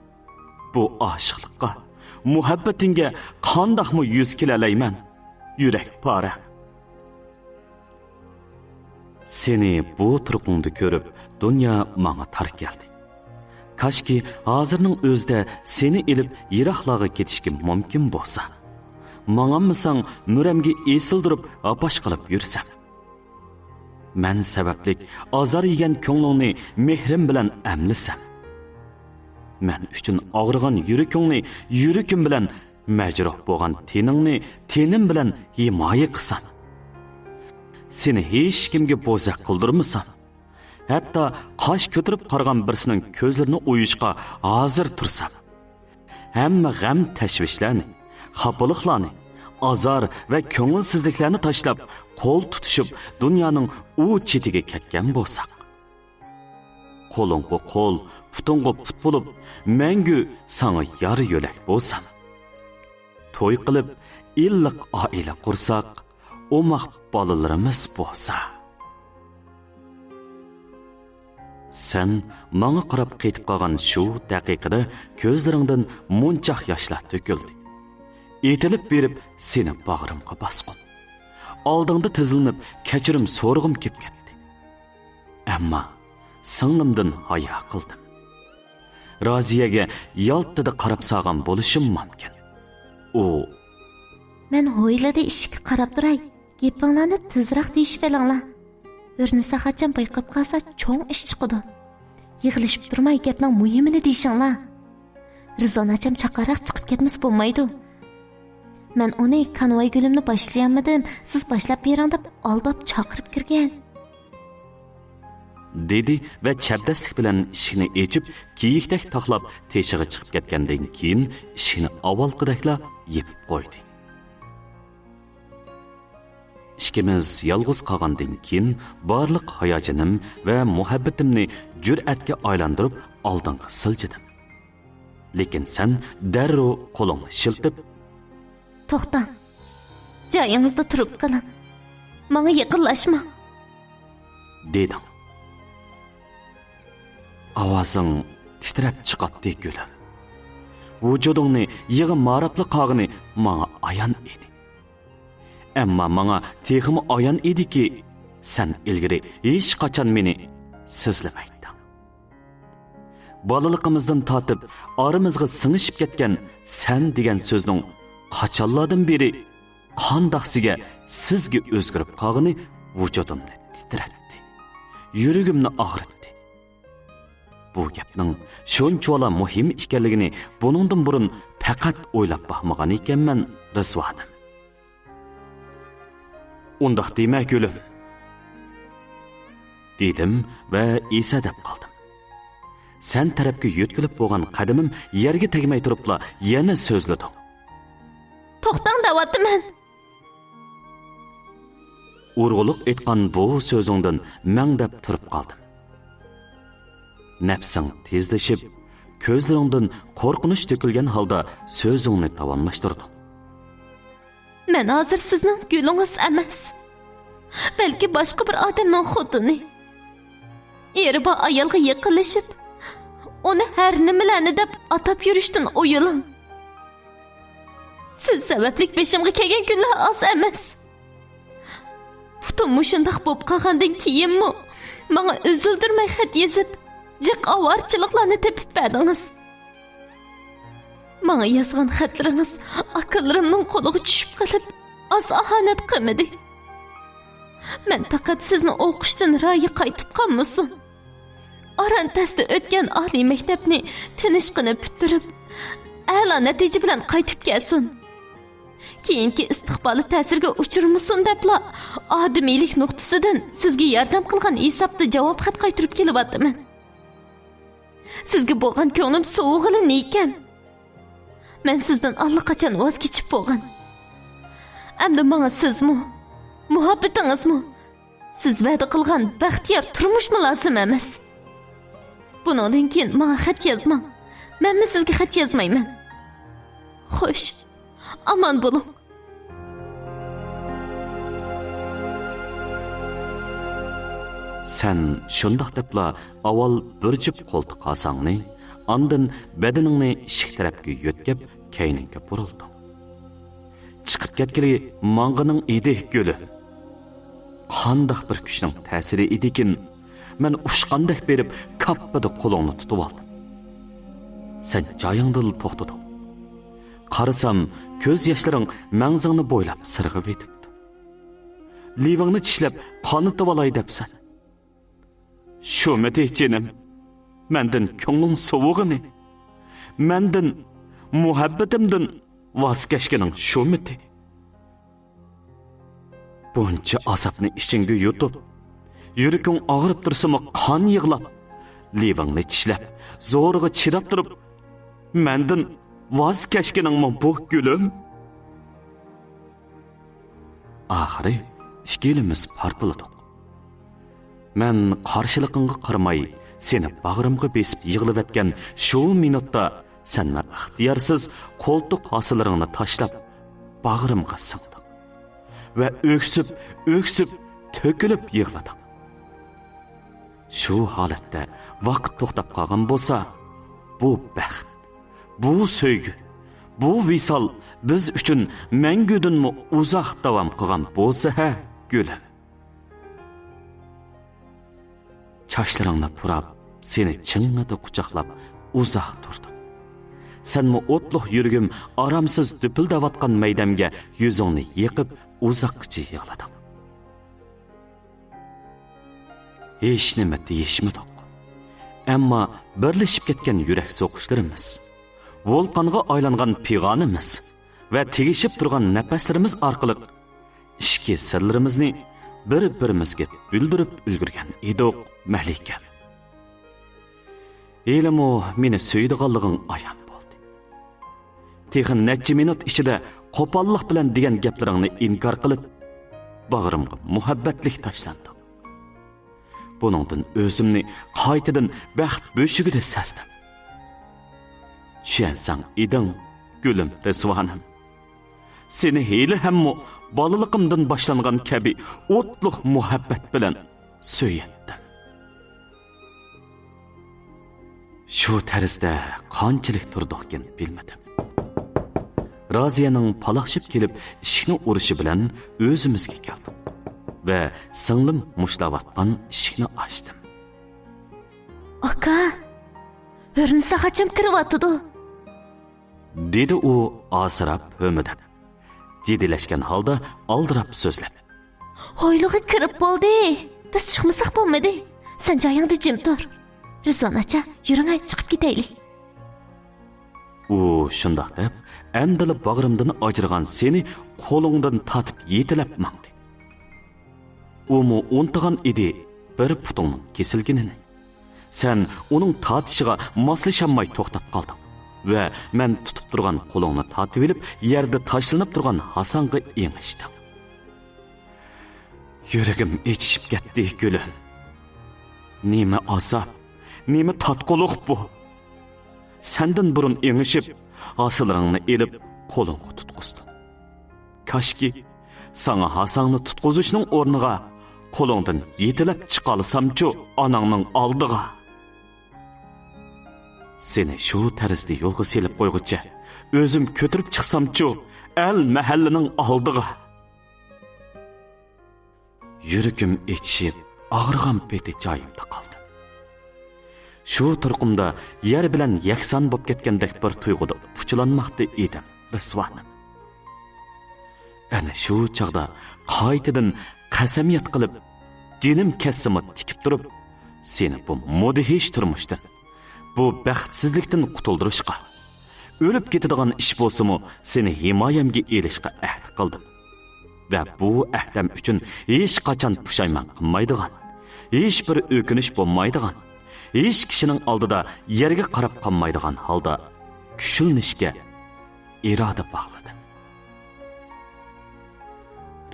بۇ ئاشىقلىققا، مۇھەببىتىڭگە قانداقمۇ يۈز كېلەلەيمەن؟ يۈرەك پارە. سېنى بۇ تۇرقۇڭدا كۆرۈپ، دۇنيا ماڭا تار كەلدى. كاشكى، ھازىرنىڭ ئۆزىدە سېنى ئېلىپ، يىراقلارغا كېتىشكە مۇمكىن بولسا. ماڭالمىساڭ، مۈرەمگە ئېسىلدۇرۇپ، ھاپاش قىلىپ يۈرسەم. مەن سەۋەبلىك ئازار يېگەن كۆڭلۈڭنى مېھرىم بىلەن ئەملىسەم. مەن ئۈچۈن ئاغرىغان يۈرىكىڭنى يۈرىكىم بىلەن، مەجرۇھ بولغان تېنىڭنى تېنىم بىلەن ھىمايە قىلسام. سېنى ھېچكىمگە بوزەك قىلدۇرمىسام. ھەتتا قاش كۆتۈرۈپ قارىغان بىرسىنىڭ كۆزلىرىنى ئويۇشقا ھازىر تۇرسام. ھەممە غەم-تەشۋىشلەرنى، خاپىلىقلارنى، ئازار ۋە كۆڭۈلسىزلىكلەرنى تاشلاپ، قول تۇتۇشۇپ، دۇنيانىڭ ئۇ چېتىگە كەتكەن بولساق. قولۇڭغا قول، پۇتۇڭغا پۇت بولۇپ، مەڭگۈ ساڭا يار-يۆلەك بولسام. توي قىلىپ، ئىللىق ئائىلە قۇرساق، ئوماق بالىلىرىمىز بولسا. سەن ماڭا قاراپ قېتىپ قالغان شۇ دەقىقىدە كۆزلىرىڭدىن مۇنچاق ياشلار تۆكۈلدى. ئېتىلىپ بېرىپ سېنى باغرىمغا باسقۇم. ئالدىڭدا تىزلىنىپ كەچۈرۈم سورىغۇم كېلىپ كەتتى. ئەمما سىڭلىمدىن ھايا قىلدىم. رازىيەگە يالتىدا قاراپ سالغان بولۇشۇم مۇمكىن. ئۇ، مەن ھويلىدا ئىشىككە قاراپ تۇراي، گېپىڭلارنى تېزراق دېيىشىۋېلىڭلار. بىر نېسى قاچان بايقاپ قالسا، چوڭ ئىش چىقىدۇ. يىغلىشىپ تۇرماي، گەپنىڭ مۇھىمىنى دېيىشىڭلار. رىزۋان ئاچام چاققانراق چىقىپ كەتمىسە بولمايدۇ. مەن ئۇنى كانۋاي گۈلۈمنى باشلىيالمىدىم، سىز باشلاپ بېرىڭ دەپ ئالداپ چاقىرىپ كىرگەن. دېدى ۋە چەبدەسلىك بىلەن ئىشىكنى ئېچىپ، كىيىكتەك تاقلاپ تېشىغا چىقىپ كەتكەندىن كېيىن، ئىشىكنى ئاۋۋالقىدەكلا يېپىپ قويدى. ئىككىمىز يالغۇز قالغاندىن كېيىن، بارلىق ھاياجىنىم ۋە مۇھەببىتىمنى جۈرئەتكە ئايلاندۇرۇپ، ئالدىڭغا سىلجىدىم. لېكىن سەن دەررۇ قولۇڭنى شىلتىپ، توختاڭ، جايىڭىزدا تۇرۇپ قېلىڭ. ماڭا يېقىنلاشماڭ، دېدىڭ. ئاۋازىڭ تىترەپ چىقاتتى، گۈلۈم. ۋۇجۇدۇڭنى يىغا ماراپلا قالغىنى ماڭا ئايان ئىدى. ئەمما ماڭا تېخىمۇ ئايان ئىدىكى، سەن ئىلگىرى ھېچقاچان مېنى سۆزلىمەيتتىڭ. بالىلىقىمىزدىن تارتىپ ئارىمىزغا سىڭىشىپ كەتكەن سەن دېگەن سۆزنىڭ قاچانلاردىن بېرى قانداقسىگە سىزگە ئۆزگىرىپ قالغىنى ۋۇجۇدۇمنى تىترەتتى، يۈرىكىمنى ئاغرىتتى. بۇ گەپنىڭ شۇنچىۋالا مۇھىم ئىكەنلىكىنى بۇنىڭدىن بۇرۇن پەقەت ئويلاپ باقمىغان ئىكەنمەن، رىزۋانىم. ئۇنداق دېمە، گۈلۈم. دېدىم ۋە ئېسەدەپ قالدىم. سەن تەرەپكە يۆتكىلىپ بولغان قەدىمىم يەرگە تەگمەي تۇرۇپلا يەنە سۆزلىدىڭ. توختاڭ دەۋاتىمەن. ئۇرغۇلۇق ئېيتقان بۇ سۆزۈڭدىن مەڭدەپ تۇرۇپ قالدىم. نەپسىڭ تېزلىشىپ، كۆزلىرىڭدىن قورقۇنچ تۆكۈلگەن ھالدا سۆزۈڭنى داۋاملاشتۇردۇڭ. مەن ھازىر سىزنىڭ گۈلىڭىز ئەمەس، بەلكى باشقا بىر ئادەمنىڭ خوتۇنى. ئېرى بار ئايالغا يېقىنلىشىپ، ئۇنى ھەر نېمىلەرنى دەپ ئاتاپ يۈرۈشتىن ئۇيىلىڭ. سىز سەۋەبلىك بېشىمغا كەلگەن كۈنلەر ئاز ئەمەس. پۇتۇم مۇشۇنداق بولۇپ قالغاندىن كېيىنمۇ ماڭا ئۈزۈلدۈرمەي خەت يېزىپ، جىق ئاۋارىچىلىقلارنى تېپىپ بەردىڭىز. ماڭا يازغان خەتلىرىڭىز ئاكىلىرىمنىڭ قولىغا چۈشۈپ قېلىپ، ئاز ئاھانەت قىلمىدى. مەن پەقەت سىزنى ئوقۇشتىن رايى قايتىپ قالمىسۇن، ئاران تەستە ئۆتكەن ئالىي مەكتەپنى تىنچقىنا پۈتتۈرۈپ، ئەلا نەتىجە بىلەن قايتىپ كەلسۇن. كېيىنكى ئىستىقبالى تەسىرگە ئۇچرىمىسۇن دەپلا، ئادىمىيلىك نۇقتىسىدىن سىزگە ياردەم قىلغان ھېسابتا جاۋاب خەت قايتۇرۇپ كېلىۋاتىمەن. سىزگە بولغان كۆڭلۈم سوۋۇغىلى نېكەم. مەن سىزدىن ئاللىقاچان ۋاز كېچىپ بولغان. ئەمدى ماڭا سىزمۇ، مۇھەببىتىڭىزمۇ، سىز ۋەدە قىلغان بەختىيار تۇرمۇشمۇ لازىم ئەمەس. بۇنىڭدىن كېيىن ماڭا خەت يازماڭ. مەنمۇ سىزگە خەت يازمايمەن. خوش، ئامان بولۇڭ. سەن شۇنداق دەپلا ئاۋۋال بىر جۈپ قولتۇق ھاساڭنى، ئاندىن بەدىنىڭنى ئىشىك تەرەپكە يۆتكەپ، كەينىڭگە بۇرۇلدۇڭ. چىقىپ كەتكىلى ماڭغىنىڭ ئىدى، گۈلۈم. قانداق بىر كۈچنىڭ تەسىرى ئىدىكىن، مەن ئۇچقاندەك بېرىپ، كاپپىدە قولۇڭنى تۇتۇۋالدىم. سەن جايىڭدىلا توختىدىڭ. قارىسام، كۆز ياشلىرىڭ مەڭزىڭنى بويلاپ سىرغىۋېتىپتۇ. لېۋىڭنى چىشلەپ، قانىتىۋالاي دەپسەن. شۇمىدى جېنىم، مەندىن كۆڭلۈڭ سوۋۇغىنى؟ مەندىن، مۇھەببىتىمدىن ۋاز كەچكىنىڭ شۇمىدى؟ بۇنچە ئازابنى ئىچىڭگە يۇتۇپ، يۈرىكىڭ ئاغرىپ تۇرسىمۇ قان يىغلاپ، لېۋىڭنى چىشلەپ، زورىغا چىداپ تۇرۇپ، مەندىن ۋاز كەچكىنىڭمۇ بۇ، گۈلۈم؟ ئاخىرى ئىككىلىمىز پارتلىدۇق. مەن قارشىلىقىڭغا قارىماي، سېنى باغرىمغا بېسىپ يىغلىۋەتكەن شۇ مىنۇتتا سەنمۇ ئىختىيارسىز قولتۇق ھاسىلىرىڭنى تاشلاپ، باغرىمغا سىڭدىڭ ۋە ئۆكسۈپ، ئۆكسۈپ، تۆكۈلۈپ يىغلىدىڭ. شۇ ھالەتتە ۋاقىت توختاپ قالغان بولسا، بۇ بەخت، بۇ سۆيگۈ، بۇ ۋىسال بىز ئۈچۈن مەڭگۈدىنمۇ ئۇزاق داۋام قىلغان بولسا ھە، گۈلۈم. چاچلىرىڭنى پۇراپ، سېنى چىڭڭىدە قۇچاقلاپ ئۇزاق تۇردۇم. سەنمۇ ئوتلۇق يۈرىكىم ئارامسىز دۈپۈلدەۋاتقان مەيدەمگە يۈزۈڭنى يېقىپ، ئۇزاققىچە يىغلىدىڭ. ھېچنېمە دېيىشمىدۇق. ئەمما بىرلىشىپ كەتكەن يۈرەك سوقۇشلىرىمىز، ۋولقانغا ئايلانغان پىغانىمىز ۋە تېگىشىپ تۇرغان نەپەسلىرىمىز ئارقىلىق ئىچكى سىرلىرىمىزنى بىر-بىرىمىزگە بىلدۈرۈپ ئۈلگۈرگەن ئىدۇق، مەلىكەم. ھېلىمۇ مېنى سۆيىدىغانلىقىڭ ئايان بولدى. تېخى نەچچە مىنۇت ئىچىدە قوپاللىق بىلەن دېگەن گەپلىرىڭنى ئىنكار قىلىپ، باغرىمغا مۇھەببەتلىك تاشلاندىڭ. بۇنىڭدىن ئۆزۈمنى قايتىدىن بەخت بۆشۈكىدە سەزدىم. چۈشەنسەڭ ئىدىڭ، گۈلۈم رىزۋانىم. سېنى ھېلى ھەممۇ بالىلىقىمدىن باشلانغان كەبى ئوتلۇق مۇھەببەت بىلەن سۆيەتتىم. شۇ تەرزدە قانچىلىك تۇردۇقكىن بىلمىدىم. رازىيەنىڭ پالاقشىپ كېلىپ ئىشىكنى ئۇرۇشى بىلەن ئۆزىمىزگە كەلدۇق ۋە سىڭلىم مۇشتلاۋاتقان ئىشىكنى ئاچتىم. ئاكا، ھۆرنىسا قاچان كىرىۋاتىدۇ؟ دېدى ئۇ ئاسراپ ھۆمۈدەپ، جىددىيلەشكەن ھالدا ئالدىراپ سۆزلەپ. ھويلىغا كىرىپ بولدى. بىز چىقمىساق بولمىدى. سەن جايىڭدا جىم تۇر. رىزۋان ئاچا، يۈرۈڭە، چىقىپ كېتەيلى. ئۇ شۇنداق دەپ، ئەمدىلا باغرىمدىن ئاجرىغان سېنى قولۇڭدىن تارتىپ يېتىلەپ ماڭدى. ئۇمۇ ئۇنتۇغان ئىدى، بىر پۇتۇڭنىڭ كېسىلگىنىنى. سەن ئۇنىڭ تارتىشىغا ماسلىشالماي توختاپ قالدىڭ ۋە مەن تۇتۇپ تۇرغان قولۇڭنى تارتىۋېلىپ، يەردە تاشلىنىپ تۇرغان ھاساڭغا ئېڭىشتىڭ. يۈرىكىم ئېچىشىپ كەتتى، گۈلۈم. نېمە ئازاب، نېمە تارتقۇلۇق بۇ! سەندىن بۇرۇن ئېڭىشىپ، ھاسىلىرىڭنى ئېلىپ، قولۇڭغا تۇتقۇزدۇم. كاشكى، ساڭا ھاساڭنى تۇتقۇزۇشنىڭ ئورنىغا قولۇڭدىن يېتىلەپ چىقالىسامچۇ ئاناڭنىڭ ئالدىغا؟ سېنى شۇ تەرزدە يولغا سېلىپ قويغۇچە ئۆزۈم كۆتۈرۈپ چىقسامچۇ ئەل مەھەللىنىڭ ئالدىغا؟ يۈرىكىم ئېچىشىپ، ئاغرىغان پېتى جايىمدا قالدىم. شۇ تۇرقۇمدا يەر بىلەن يەكسان بولۇپ كەتكەندەك بىر تۇيغۇدا پۇچىلانماقتا ئىدىم، رىزۋانىم. ئەنە شۇ چاغدا قايتىدىن قەسەمياد قىلىپ، جېنىم كەتسىمۇ تىكىپ تۇرۇپ، سېنى بۇ مۇدھىش تۇرمۇشتىن، بۇ بەختسىزلىكتىن قۇتۇلدۇرۇشقا، ئۆلۈپ كېتىدىغان ئىش بولسىمۇ سېنى ھىمايەمگە ئېلىشقا ئەھدى قىلدىم. ۋە بۇ ئەھدەم ئۈچۈن ھېچقاچان پۇشايمان قىلمايدىغان، ھېچبىر ئۆكۈنۈش بولمايدىغان، ھېچ كىشىنىڭ ئالدىدا يەرگە قاراپ قالمايدىغان ھالدا كۈچلىنىشكە ئىرادە باغلىدىم.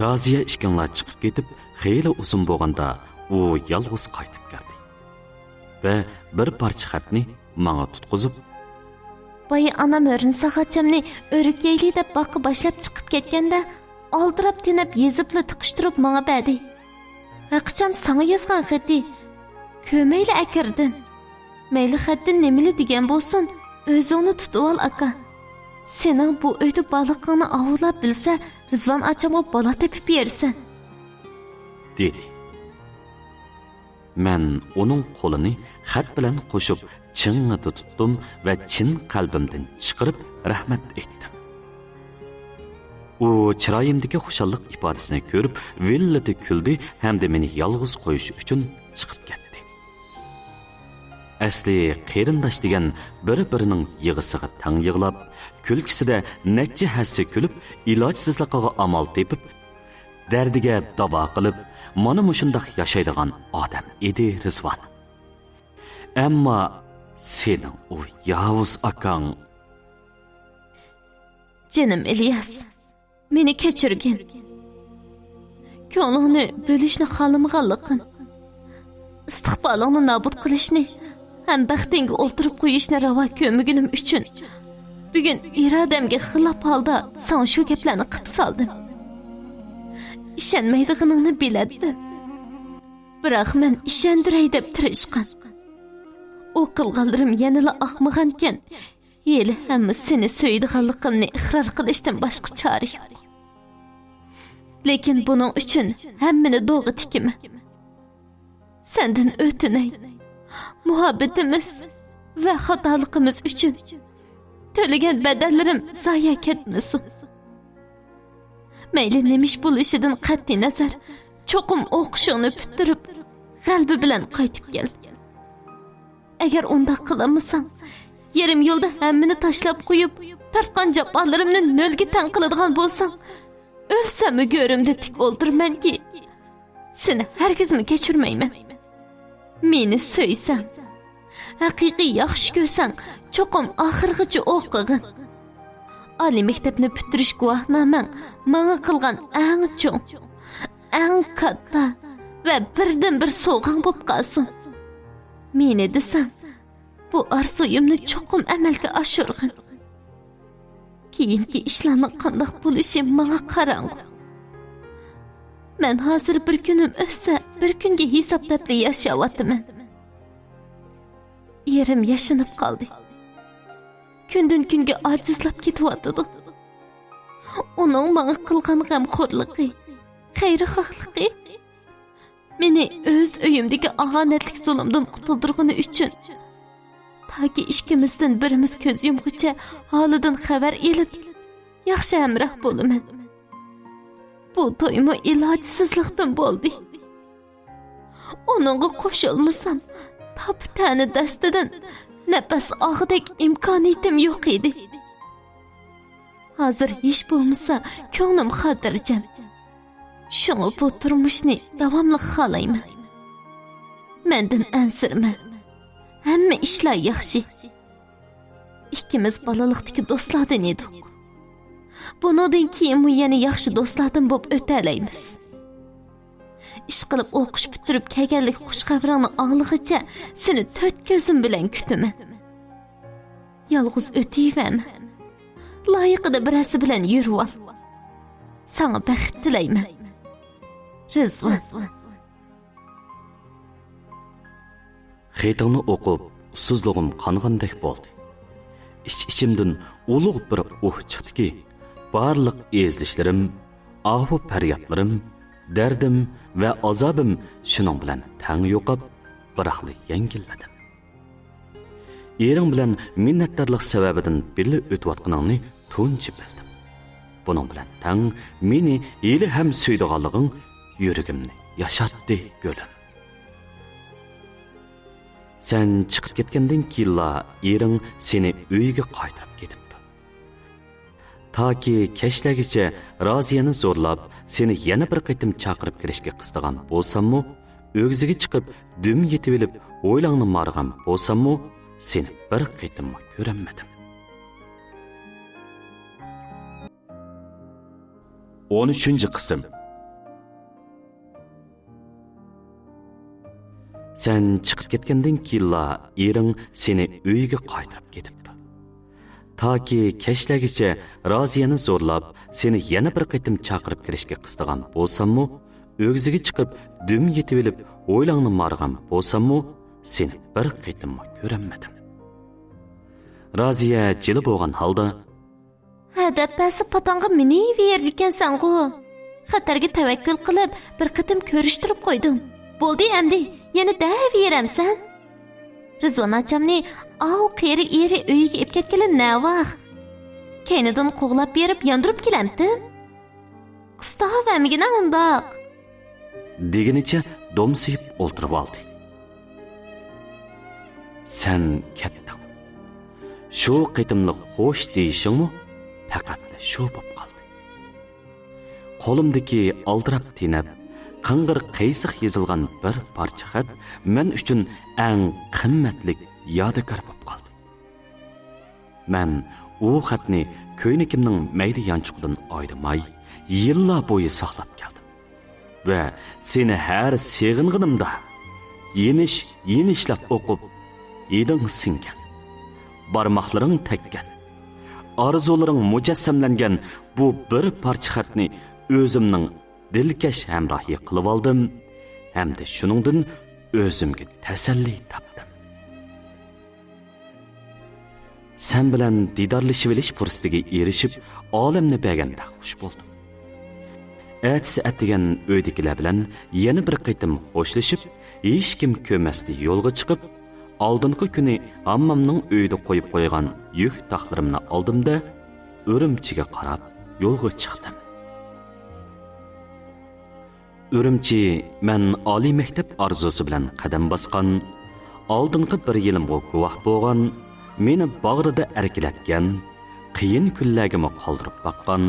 رازىيە ئىككىڭلار چىقىپ كېتىپ خېلى ئۇزۇن بولغاندا، ئۇ يالغۇز قايتىپ كەلدى ۋە بىر پارچە خەتنى ماڭا تۇتقۇزۇپ، بايا ئانام ھۆرىن ساغاچامنى ئۆرۈك يەيلى دەپ باغقا باشلاپ چىقىپ كەتكەندە، ئالدىراپ تېنەپ يېزىپلا تىقىشتۇرۇپ ماڭا بەردى. ھەقىچان ساڭا يازغان خېتى. كۆرمەيلا ئەكىردىم. مەيلى خەتتىن نېمىلا دېگەن بولسۇن، ئۆزۈڭنى تۇتۇۋال، ئاكا. سېنىڭ بۇ ئۆيدە بارلىقىڭنى ئاۋۇلار بىلسە، رىزۋان ئاچامغا بالا تېپىپ بېرىسەن، دېدى. مەن ئۇنىڭ قولىنى خەت بىلەن قوشۇپ چىڭڭىدە تۇتتۇم ۋە چىن قەلبىمدىن چىقىرىپ رەھمەت ئېيتتىم. ئۇ چىرايىمدىكى خۇشاللىق ئىپادىسىنى كۆرۈپ ۋىللىدە كۈلدى ھەمدە مېنى يالغۇز قويۇش ئۈچۈن چىقىپ كەتتى. ئەسلى قېرىنداش دېگەن بىر-بىرىنىڭ يىغىسىغا تەڭ يىغلاپ، كۈلكىسىدە نەچچە ھەسسە كۈلۈپ، ئىلاجسىزلىقىغا ئامال تېپىپ، دەردىگە داۋا قىلىپ، مانا مۇشۇنداق ياشايدىغان ئادەم ئىدى رىزۋان. ئەمما سېنىڭ ئۇ ياۋۇز ئاكاڭ. جېنىم ئىلياس، مېنى كەچۈرگىن. كۆڭلۈڭنى بۆلۈشنى خالىمىغانلىقىم، ئىستىقبالىڭنى نابۇت قىلىشنى ھەم بەختىڭگە ئولتۇرۇپ قويۇشنى راۋا كۆرمىگىنىم ئۈچۈن، بۈگۈن ئىرادەمگە خىلاپ ھالدا ساڭا شۇ گەپلەرنى قىپ سالدىم. ئىشەنمەيدىغىنىڭنى بىلەتتىم. بىراق مەن ئىشەندۈرەي دەپ تىرىشقان. ئۇ قىلغانلىرىم يەنىلا ئاقمىغانكەن، ھېلىھەم سېنى سۆيىدىغانلىقىمنى ئىقرار قىلىشتىن باشقا چارە يوق. لېكىن بۇنىڭ ئۈچۈن ھەممىنى دوغا تىكىمەن. سەندىن ئۆتۈنەي، مۇھەببىتىمىز ۋە خاتالىقىمىز ئۈچۈن تۆلىگەن بەدەللىرىم زايە كەتمىسۇن. مەيلى نېمە ئىش بولۇشىدىن قەتئىينەزەر، چوقۇم ئوقۇشۇڭنى پۈتتۈرۈپ، غەلىبە بىلەن قايتىپ كەل. ئەگەر ئۇنداق قىلالمىساڭ، يېرىم يولدا ھەممىنى تاشلاپ قويۇپ، تارتقان جاپالىرىمنى نۆلگە تەڭ قىلىدىغان بولساڭ، ئۆلسەممۇ گۆرۈمدە تىك ئولتۇرىمەنكى، سېنى ھەرگىزمۇ كەچۈرمەيمەن. مېنى سۆيسەڭ، ھەقىقىي ياخشى كۆرسەڭ، چوقۇم ئاخىرغىچە ئوقۇغىن. ئالىي مەكتەپنى پۈتتۈرۈش گۇۋاھنامەڭ ماڭا قىلغان ئەڭ چوڭ، ئەڭ كاتتا ۋە بىردىنبىر سوۋغاڭ بولۇپ قالسۇن. مېنى دېسەڭ، بۇ ئارزۇيۇمنى چوقۇم ئەمەلگە ئاشۇرغىن. كېيىنكى ئىشلارنىڭ قانداق بولۇشى ماڭا قاراڭغۇ. مەن ھازىر بىر كۈنۈم ئۆتسە، بىر كۈنگە ھېساب دەپلا ياشاۋاتىمەن. ئېرىم ياشىنىپ قالدى. كۈندىن-كۈنگە ئاجىزلاپ كېتىۋاتىدۇ. ئۇنىڭ ماڭا قىلغان غەمخورلۇقى، خەيرخاھلىقى مېنى ئۆز ئۆيۈمدىكى ئاھانەتلىك زۇلۇمدىن قۇتۇلدۇرغىنى ئۈچۈن، تاكى ئىككىمىزدىن بىرىمىز كۆز يۇمغۇچە ھالىدىن خەۋەر ئېلىپ، ياخشى ھەمراھ بولىمەن. بۇ تويمۇ ئىلاجسىزلىقتىن بولدى. ئۇنىڭغا قوشۇلمىسام، تاپا-تەنە دەستىدىن نەپەس ئالغۇدەك ئىمكانىيىتىم يوق ئىدى. ھازىر ھېچ بولمىسا كۆڭلۈم خاتىرجەم. شۇڭا بۇ تۇرمۇشنى داۋاملىق خالايمەن. مەندىن ئەنسىرىمە. ھەممە ئىشلار ياخشى. ئىككىمىز بالىلىقتىكى دوستلاردىن ئىدۇق. بۇنىڭدىن كېيىنمۇ يەنە ياخشى دوستلاردىن بولۇپ ئۆتەلەيمىز. ئىشقىلىپ ئوقۇش پۈتتۈرۈپ كەلگەنلىك خۇش خەۋىرىڭنى ئاڭلىغىچە سېنى تۆت كۆزۈم بىلەن كۈتىمەن. يالغۇز ئۆتۈۋەرمە. لايىقىدا بىرەرسى بىلەن يۈرۈۋال. ساڭا بەخت تىلەيمەن. رىزۋان. خېتىڭنى ئوقۇپ، ئۇسسۇزلۇقۇم قانغاندەك بولدى. ئىچ-ئىچىمدىن ئۇلۇغ بىر ئۇھ چىقتىكى، بارلىق ئېزىلىشلىرىم، ئاھۇ-پەريادلىرىم، دەردىم ۋە ئازابىم شۇنىڭ بىلەن تەڭ يوقاپ، بىراقلا يەڭگىللىدىم. ئېرىڭ بىلەن مىننەتدارلىق سەۋەبىدىن بىللە ئۆتۈۋاتقىنىڭنى تۇنجى بىلدىم. بۇنىڭ بىلەن تەڭ مېنى ھېلىھەم سۆيىدىغانلىقىڭ يۈرىكىمنى ياشاتتى، گۈلۈم. سەن چىقىپ كەتكەندىن كېيىنلا ئېرىڭ سېنى ئۆيىگە قايتۇرۇپ كېتىپتۇ. تاكى كەچلەرگىچە رازىيەنى زورلاپ، سېنى يەنە بىر قېتىم چاقىرىپ كىرىشكە قىستىغان بولساممۇ، ئۆگزىگە چىقىپ دۈم يېتىۋېلىپ ھويلاڭنى مارىغان بولساممۇ، سېنى بىر قېتىممۇ كۆرەلمىدىم. ئون ئۈچىنچى قىسىم. سەن چىقىپ كەتكەندىن كېيىنلا ئېرىڭ سېنى ئۆيىگە قايتۇرۇپ كېتىپتۇ. تاكى كەچلەرگىچە رازىيەنى زورلاپ، سېنى يەنە بىر قېتىم چاقىرىپ كىرىشكە قىستىغان بولساممۇ، ئۆگزىگە چىقىپ دۈم يېتىۋېلىپ ھويلاڭنى مارىغان بولساممۇ، سېنى بىر قېتىممۇ كۆرەلمىدىم. رازىيە جىلە بولغان ھالدا، ھە دەپ بەرسە پاتاڭغا مىنىۋېرىدىكەنسەنغۇ. خەتەرگە تەۋەككۈل قىلىپ، بىر قېتىم كۆرۈشتۈرۈپ قويدۇم. بولدى ئەمدى، يەنە دەۋېرەمسەن؟ رىزۋان ئاچامنى ئاۋۇ قېرى ئېرى ئۆيىگە ئېلىپ كەتكىلى نەۋاخ؟ كەينىدىن قوغلاپ بېرىپ ياندۇرۇپ كېلەمتىم؟ قىستاۋەرمىگىنە ئۇنداق. دېگىنىچە دومسىيىپ ئولتۇرۇۋالدى. سەن كەتتىڭ. شۇ قېتىملىق خوش دېيىشىڭمۇ پەقەتلا شۇ بوپ قالدى. قولۇمدىكى ئالدىراپ تېنەپ، قىڭغىر قىيسىق يېزىلغان بىر پارچە خەت مەن ئۈچۈن ئەڭ قىممەتلىك يادىكار بوپ قالدى. مەن ئۇ خەتنى كۆينىكىمنىڭ مەيدە يانچۇقىدىن ئايرىماي، يىللار بويى ساقلاپ كەلدىم. ۋە سېنى ھەر سېغىنغىنىمدا، يېنىش-يېنىشلاپ ئوقۇپ، ھىدىڭ سىڭگەن، بارماقلىرىڭ تەگكەن، ئارزۇلىرىڭ مۇجەسسەملەنگەن بۇ بىر پارچە خەتنى ئۆزۈمنىڭ دىلكەش ھەمراھى قىلىۋالدىم ھەمدە شۇنىڭدىن ئۆزۈمگە تەسەللى تاپتىم. سەن بىلەن دىدارلىشىۋېلىش پۇرسىتىگە ئېرىشىپ، ئالەمنى بەرگەندەك خۇش بولدۇم. ئەتىسى ئەتىگەن ئۆيدىكىلەر بىلەن يەنە بىر قېتىم خوشلىشىپ، ھېچكىم كۆرمەستىن يولغا چىقىپ، ئالدىنقى كۈنى ھاممامنىڭ ئۆيىدە قويۇپ قويغان يۈك تاقلىرىمنى ئالدىم-دە، ئۈرۈمچىگە قاراپ يولغا چىقتىم. ئۈرۈمچى مەن ئالىي مەكتەپ ئارزۇسى بىلەن قەدەم باسقان، ئالدىنقى بىر يىلىمغا گۇۋاھ بولغان، مېنى باغرىدا ئەركىلەتكەن، قىيىن كۈنلەرگىمۇ قالدۇرۇپ باققان،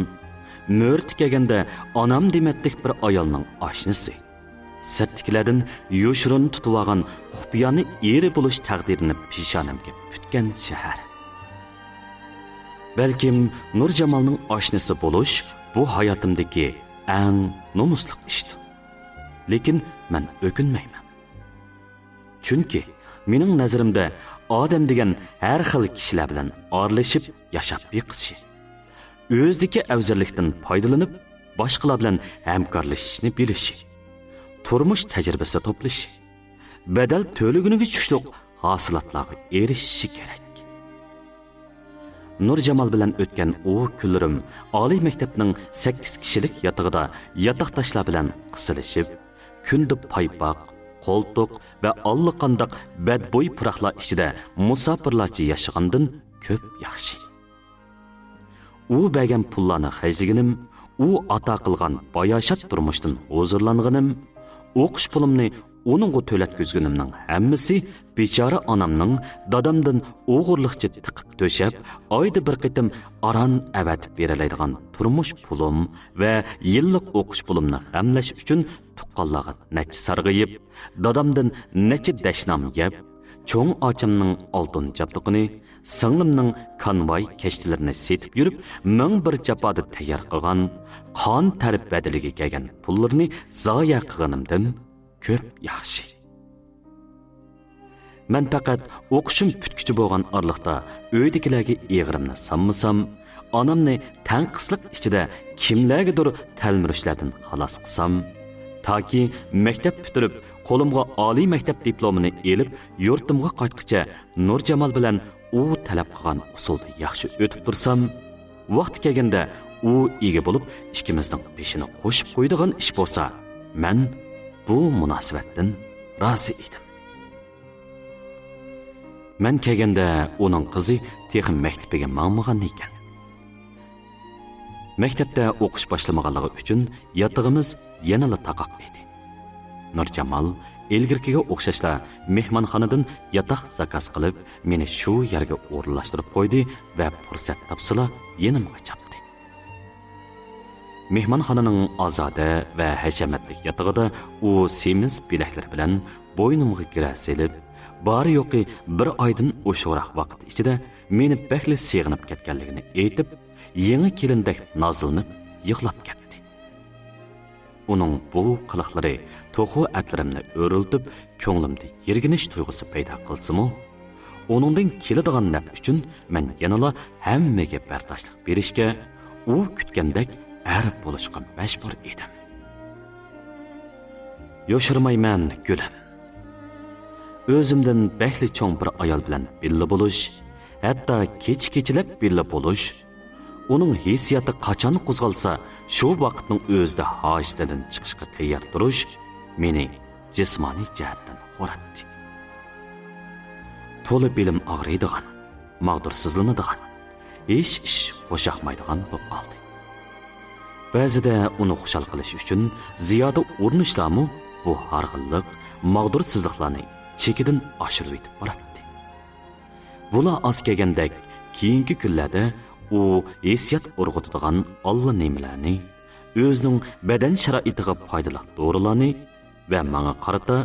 مۆرىتى كەلگەندە ئانام دېمەتلىك بىر ئايالنىڭ ئاشنىسى، سىرتتىكىلەردىن يوشۇرۇن تۇتۇۋالغان خۇپىيانە ئېرى بولۇش تەقدىرىنى پېشانەمگە پۈتكەن شەھەر. بەلكىم نۇرجامالنىڭ ئاشنىسى بولۇش بۇ ھاياتىمدىكى ئەڭ نومۇسلۇق ئىشتۇ. لېكىن مەن ئۆكۈنمەيمەن. چۈنكى مېنىڭ نەزىرىمدە ئادەم دېگەن ھەر خىل كىشىلەر بىلەن ئارىلىشىپ ياشاپ بېقىشى، ئۆزىدىكى ئەۋزەللىكتىن پايدىلىنىپ باشقىلار بىلەن ھەمكارلىشىشنى بىلىشى، تۇرمۇش تەجرىبىسى توپلىشى، بەدەل تۆلىگۈنىگە چۈشلۈق ھاسىلاتلارغا ئېرىشىشى كېرەك. نۇرجامال بىلەن ئۆتكەن ئۇ كۈنلىرىم ئالىي مەكتەپنىڭ سەككىز كىشىلىك ياتىقىدا ياتاقداشلار بىلەن قىسىلىشىپ، كۈندە پايپاق، قولتۇق ۋە ئاللىقانداق بەدبۇي پۇراقلار ئىچىدە مۇساپىرلارچە ياشىغاندىن كۆپ ياخشى. ئۇ بەرگەن پۇللارنى خەجلىگىنىم، ئۇ ئاتا قىلغان باياشات تۇرمۇشتىن ھۇزۇرلانغىنىم، ئوقۇش پۇلۇمنى ئۇنىڭغا تۆلەتكۈزگىنىمنىڭ ھەممىسى بىچارە ئانامنىڭ دادامدىن ئوغرىلىقچە تىقىپ تۆشەپ، ئايدا بىر قېتىم ئاران ئەۋەتىپ بېرەلەيدىغان تۇرمۇش پۇلۇم ۋە يىللىق ئوقۇش پۇلۇمنى غەملەش ئۈچۈن تۇغقانلارغا نەچچە سارغىيىپ، دادامدىن نەچچە دەشنام يەپ، چوڭ ئاچامنىڭ ئالتۇن جابدۇقىنى، سىڭلىمنىڭ كانۋاي كەشتىلىرىنى سېتىپ يۈرۈپ، مىڭ بىر جاپادا تەييار قىلغان، قان تەر بەدىلىگە كەلگەن پۇللىرىنى زايە قىلغىنىمدىن كۆپ ياخشى. مەن پەقەت ئوقۇشۇم پۈتكۈچە بولغان ئارىلىقتا ئۆيدىكىلەرگە ئېغىرىمنى سالمىسام، ئانامنى تەڭقىسلىق ئىچىدە كىملەرگىدۇر تەلمۈرۈشلەردىن خالاس قىلسام، تاكى مەكتەپ پۈتتۈرۈپ، قولۇمغا ئالىي مەكتەپ دىپلومىنى ئېلىپ، يۇرتۇمغا قايتقىچە نۇرجامال بىلەن ئۇ تەلەپ قىلغان ئۇسۇلدا ياخشى ئۆتۈپ تۇرسام، ۋاقتى كەلگەندە ئۇ ئىگە بولۇپ، ئىككىمىزنىڭ بېشىنى قوشۇپ قويىدىغان ئىش بولسا، مەن بۇ مۇناسىۋەتتىن رازى ئىدىم. مەن كەلگەندە ئۇنىڭ قىزى تېخى مەكتىپىگە ماڭمىغان ئىكەن. مەكتەپتە ئوقۇش باشلىمىغانلىقى ئۈچۈن ياتىقىمىز يەنىلا تاقاق ئىدى. نۇرجامال ئىلگىرىكىگە ئوخشاشلا مېھمانخانىدىن ياتاق زاكاز قىلىپ، مېنى شۇ يەرگە ئورۇنلاشتۇرۇپ قويدى ۋە پۇرسەت تاپسىلا يېنىمغا چاپتى. مېھمانخانىنىڭ ئازادە ۋە ھەشەمەتلىك ياتىقىدا ئۇ سېمىز بىلەكلىرى بىلەن بوينۇمغا گىرە سېلىپ، بارى-يوقى بىر ئايدىن ئوشۇقراق ۋاقىت ئىچىدە مېنى بەكلا سېغىنىپ كەتكەنلىكىنى ئېيتىپ، يېڭى كېلىندەك نازلىنىپ يىغلاپ كەتتى. ئۇنىڭ بۇ قىلىقلىرى توخۇ ئەتلىرىمنى ئۆرۈلتۈپ، كۆڭلۈمدە يىرگىنىش تۇيغۇسى پەيدا قىلسىمۇ، ئۇنىڭدىن كېلىدىغان نەپ ئۈچۈن مەن يەنىلا ھەممىگە بەرداشلىق بېرىشكە، ئۇ كۈتكەندەك ئەر بولۇشقا مەجبۇر ئىدىم. يوشۇرمايمەن، گۈلۈم. ئۆزۈمدىن بەكلا چوڭ بىر ئايال بىلەن بىللە بولۇش، ھەتتا كېچە-كېچىلەپ بىللە بولۇش، ئۇنىڭ ھېسسىياتى قاچان قوزغالسا، شۇ ۋاقىتنىڭ ئۆزىدە ھاجىتىدىن چىقىشقا تەييار تۇرۇش مېنى جىسمانىي جەھەتتىن خوراتتى. تولا بېلىم ئاغرىيدىغان، ماغدۇرسىزلىنىدىغان، ھېچ ئىش خۇشياقمايدىغان بولۇپ قالدى. بەزىدە ئۇنى خۇشال قىلىش ئۈچۈن زىيادە ئۇرۇنۇشلارمۇ بۇ ھارغىنلىق، ماغدۇرسىزلىقلارنى چېكىدىن ئاشۇرۇۋېتىپ باراتتى. بۇلار ئاز كەلگەندەك، كېيىنكى كۈنلەردە ئۇ ھېسسىيات ئۇرغۇتىدىغان ئاللىنېمىلەرنى، ئۆزىنىڭ بەدەن شارائىتىغا پايدىلىق دورىلارنى ۋە ماڭا قارىتا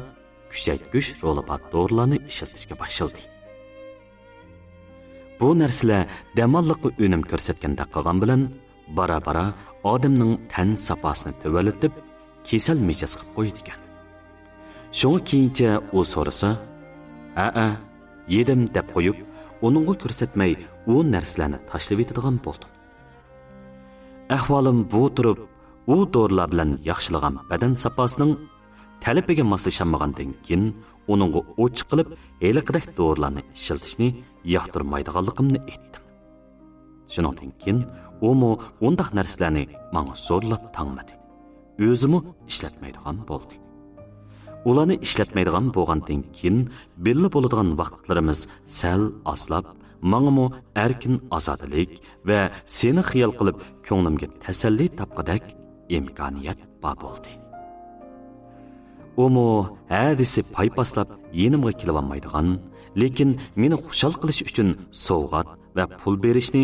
كۈچەيتكۈچ رولى بار دورىلارنى ئىشلىتىشكە باشلىدى. بۇ نەرسىلەر دەماللىققا ئۈنۈم كۆرسەتكەندەك قىلغان بىلەن، بارا-بارا ئادەمنىڭ تەن ساپاسىنى تۆۋەنلىتىپ، كېسەل مىجەز قىلىپ قويىدىكەن. شۇڭا كېيىنچە ئۇ سورىسا، «ھەئە، يېدىم» دەپ قويۇپ، ئۇنىڭغا كۆرسەتمەي ئۇ نەرسىلەرنى تاشلىۋېتىدىغان بولدۇم. ئەھۋالىم بۇ تۇرۇپ، ئۇ دورىلار بىلەن ياخشىلىغان بەدەن ساپاسىنىڭ تەلىپىگە ماسلىشالمىغاندىن كېيىن، ئۇنىڭغا ئوچۇق قىلىپ ھېلىقىدەك دورىلارنى ئىشلىتىشنى ياقتۇرمايدىغانلىقىمنى ئېيتتىم. شۇنىڭدىن كېيىن ئۇمۇ ئۇنداق نەرسىلەرنى ماڭا زورلاپ تاڭمىدى. ئۆزىمۇ ئىشلەتمەيدىغان بولدى. ئۇلارنى ئىشلەتمەيدىغان بولغاندىن كېيىن، بىللە بولىدىغان ۋاقىتلىرىمىز سەل ئازلاپ، ماڭىمۇ ئەركىن ئازادىلىك ۋە سېنى خىيال قىلىپ كۆڭلۈمگە تەسەللى تاپقۇدەك ئىمكانىيەت بار بولدى. ئۇمۇ ھە دېسە پايپاسلاپ يېنىمغا كېلىۋالمايدىغان، لېكىن مېنى خۇشال قىلىش ئۈچۈن سوۋغات ۋە پۇل بېرىشنى،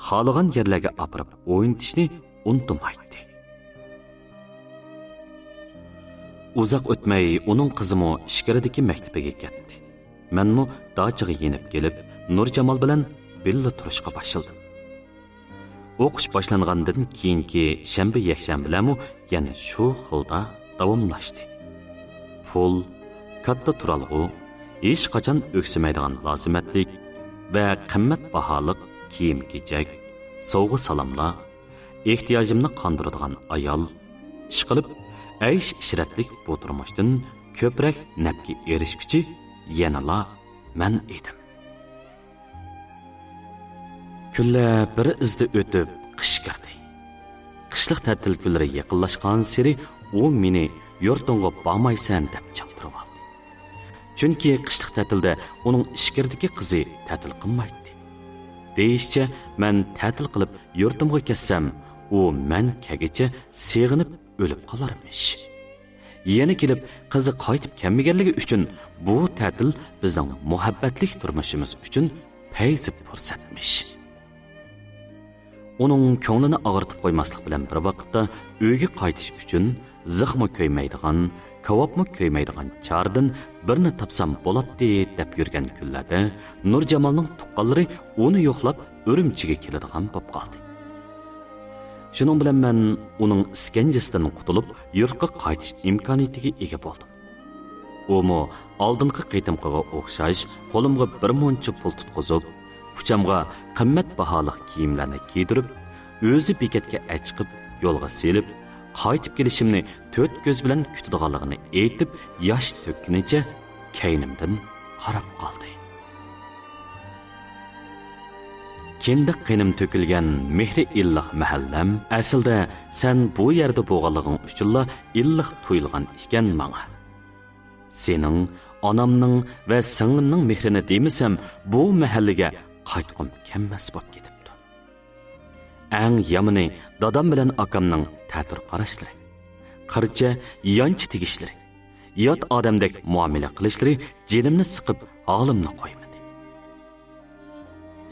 خالىغان يەرلەرگە ئاپىرىپ ئوينىتىشنى ئۇنتۇمايتتى. ئۇزاق ئۆتمەي ئۇنىڭ قىزىمۇ ئىچكىرىدىكى مەكتىپىگە كەتتى. مەنمۇ داچىغا يېنىپ كېلىپ، نۇرجامال بىلەن بىللە تۇرۇشقا باشلىدىم. ئوقۇش باشلانغاندىن كېيىنكى شەنبە، يەكشەنبىلەرمۇ يەنە شۇ خىلدا داۋاملاشتى. پۇل، كاتتا تۇرالغۇ، ھېچقاچان ئۆكسۈمەيدىغان لازىمەتلىك ۋە قىممەت باھالىق كىيىم-كېچەك، سوۋغا-سالاملار، ئېھتىياجىمنى قاندۇرىدىغان ئايال، ئىشقىلىپ، ئەيش-ئىشرەتلىك بۇ تۇرمۇشتىن كۆپرەك نەپكە ئېرىشكۈچى يەنىلا مەن ئىدىم. كۈنلەر بىر ئىزدا ئۆتۈپ، قىش كىردى. قىشلىق تەتىل كۈنلىرى يېقىنلاشقانسېرى ئۇ مېنى «يۇرتۇڭغا بارمايسەن» دەپ چاقتۇرۇۋالدى. چۈنكى قىشلىق تەتىلدە ئۇنىڭ ئىچكىرىدىكى قىزى تەتىل قىلمايتتى. دېيىشىچە، مەن تەتىل قىلىپ يۇرتۇمغا كەتسەم، ئۇ مەن كەلگىچە سېغىنىپ ئۆلۈپ قالارمىش. يەنە كېلىپ قىزى قايتىپ كەلمىگەنلىكى ئۈچۈن بۇ تەتىل بىزنىڭ مۇھەببەتلىك تۇرمۇشىمىز ئۈچۈن پەيزى پۇرسەتمىش. ئۇنىڭ كۆڭلىنى ئاغرىتىپ قويماسلىق بىلەن بىر ۋاقىتتا ئۆيگە قايتىش ئۈچۈن زىخمۇ كۆيمەيدىغان، كاۋاپمۇ كۆيمەيدىغان چارىدىن بىرنى تاپسام بولاتتى دەپ يۈرگەن كۈنلەردە نۇرجامالنىڭ تۇغقانلىرى ئۇنى يوقلاپ ئۈرۈمچىگە كېلىدىغان بولۇپ قالدى. شۇنىڭ بىلەن مەن ئۇنىڭ ئىسكەنجىسىدىن قۇتۇلۇپ يۇرتقا قايتىش ئىمكانىيىتىگە ئىگە بولدۇم. ئۇمۇ ئالدىنقى قېتىمقىغا ئوخشاش قولۇمغا بىر مۇنچە پۇل تۇتقۇزۇپ، ئۇچامغا قىممەت باھالىق كىيىملەرنى كىيدۈرۈپ، ئۆزى بېكەتكە ئەچىقىپ يولغا سېلىپ، قايتىپ كېلىشىمنى تۆت كۆز بىلەن كۈتىدىغانلىقىنى ئېيتىپ، ياش تۆككىنىچە كەينىمدىن قاراپ قالدى. كىندىك قېنىم تۆكۈلگەن مېھرى ئىللىق مەھەللەم، ئەسلىدە سەن بۇ يەردە بولغانلىقىڭ ئۈچۈنلا ئىللىق تۇيۇلغان ئىكەن ماڭا. سېنىڭ، ئانامنىڭ ۋە سىڭلىمنىڭ مېھرىنى دېمىسەم، بۇ مەھەللىگە قايتقۇم كەلمەس بولۇپ كېتىپتۇ. ئەڭ يامىنى دادام بىلەن ئاكامنىڭ تەتۈر قاراشلىرى، قىرچە، يانچە تېگىشلىرى، يات ئادەمدەك مۇئامىلە قىلىشلىرى جېنىمنى سىقىپ، ھالىمنى قويمىدى.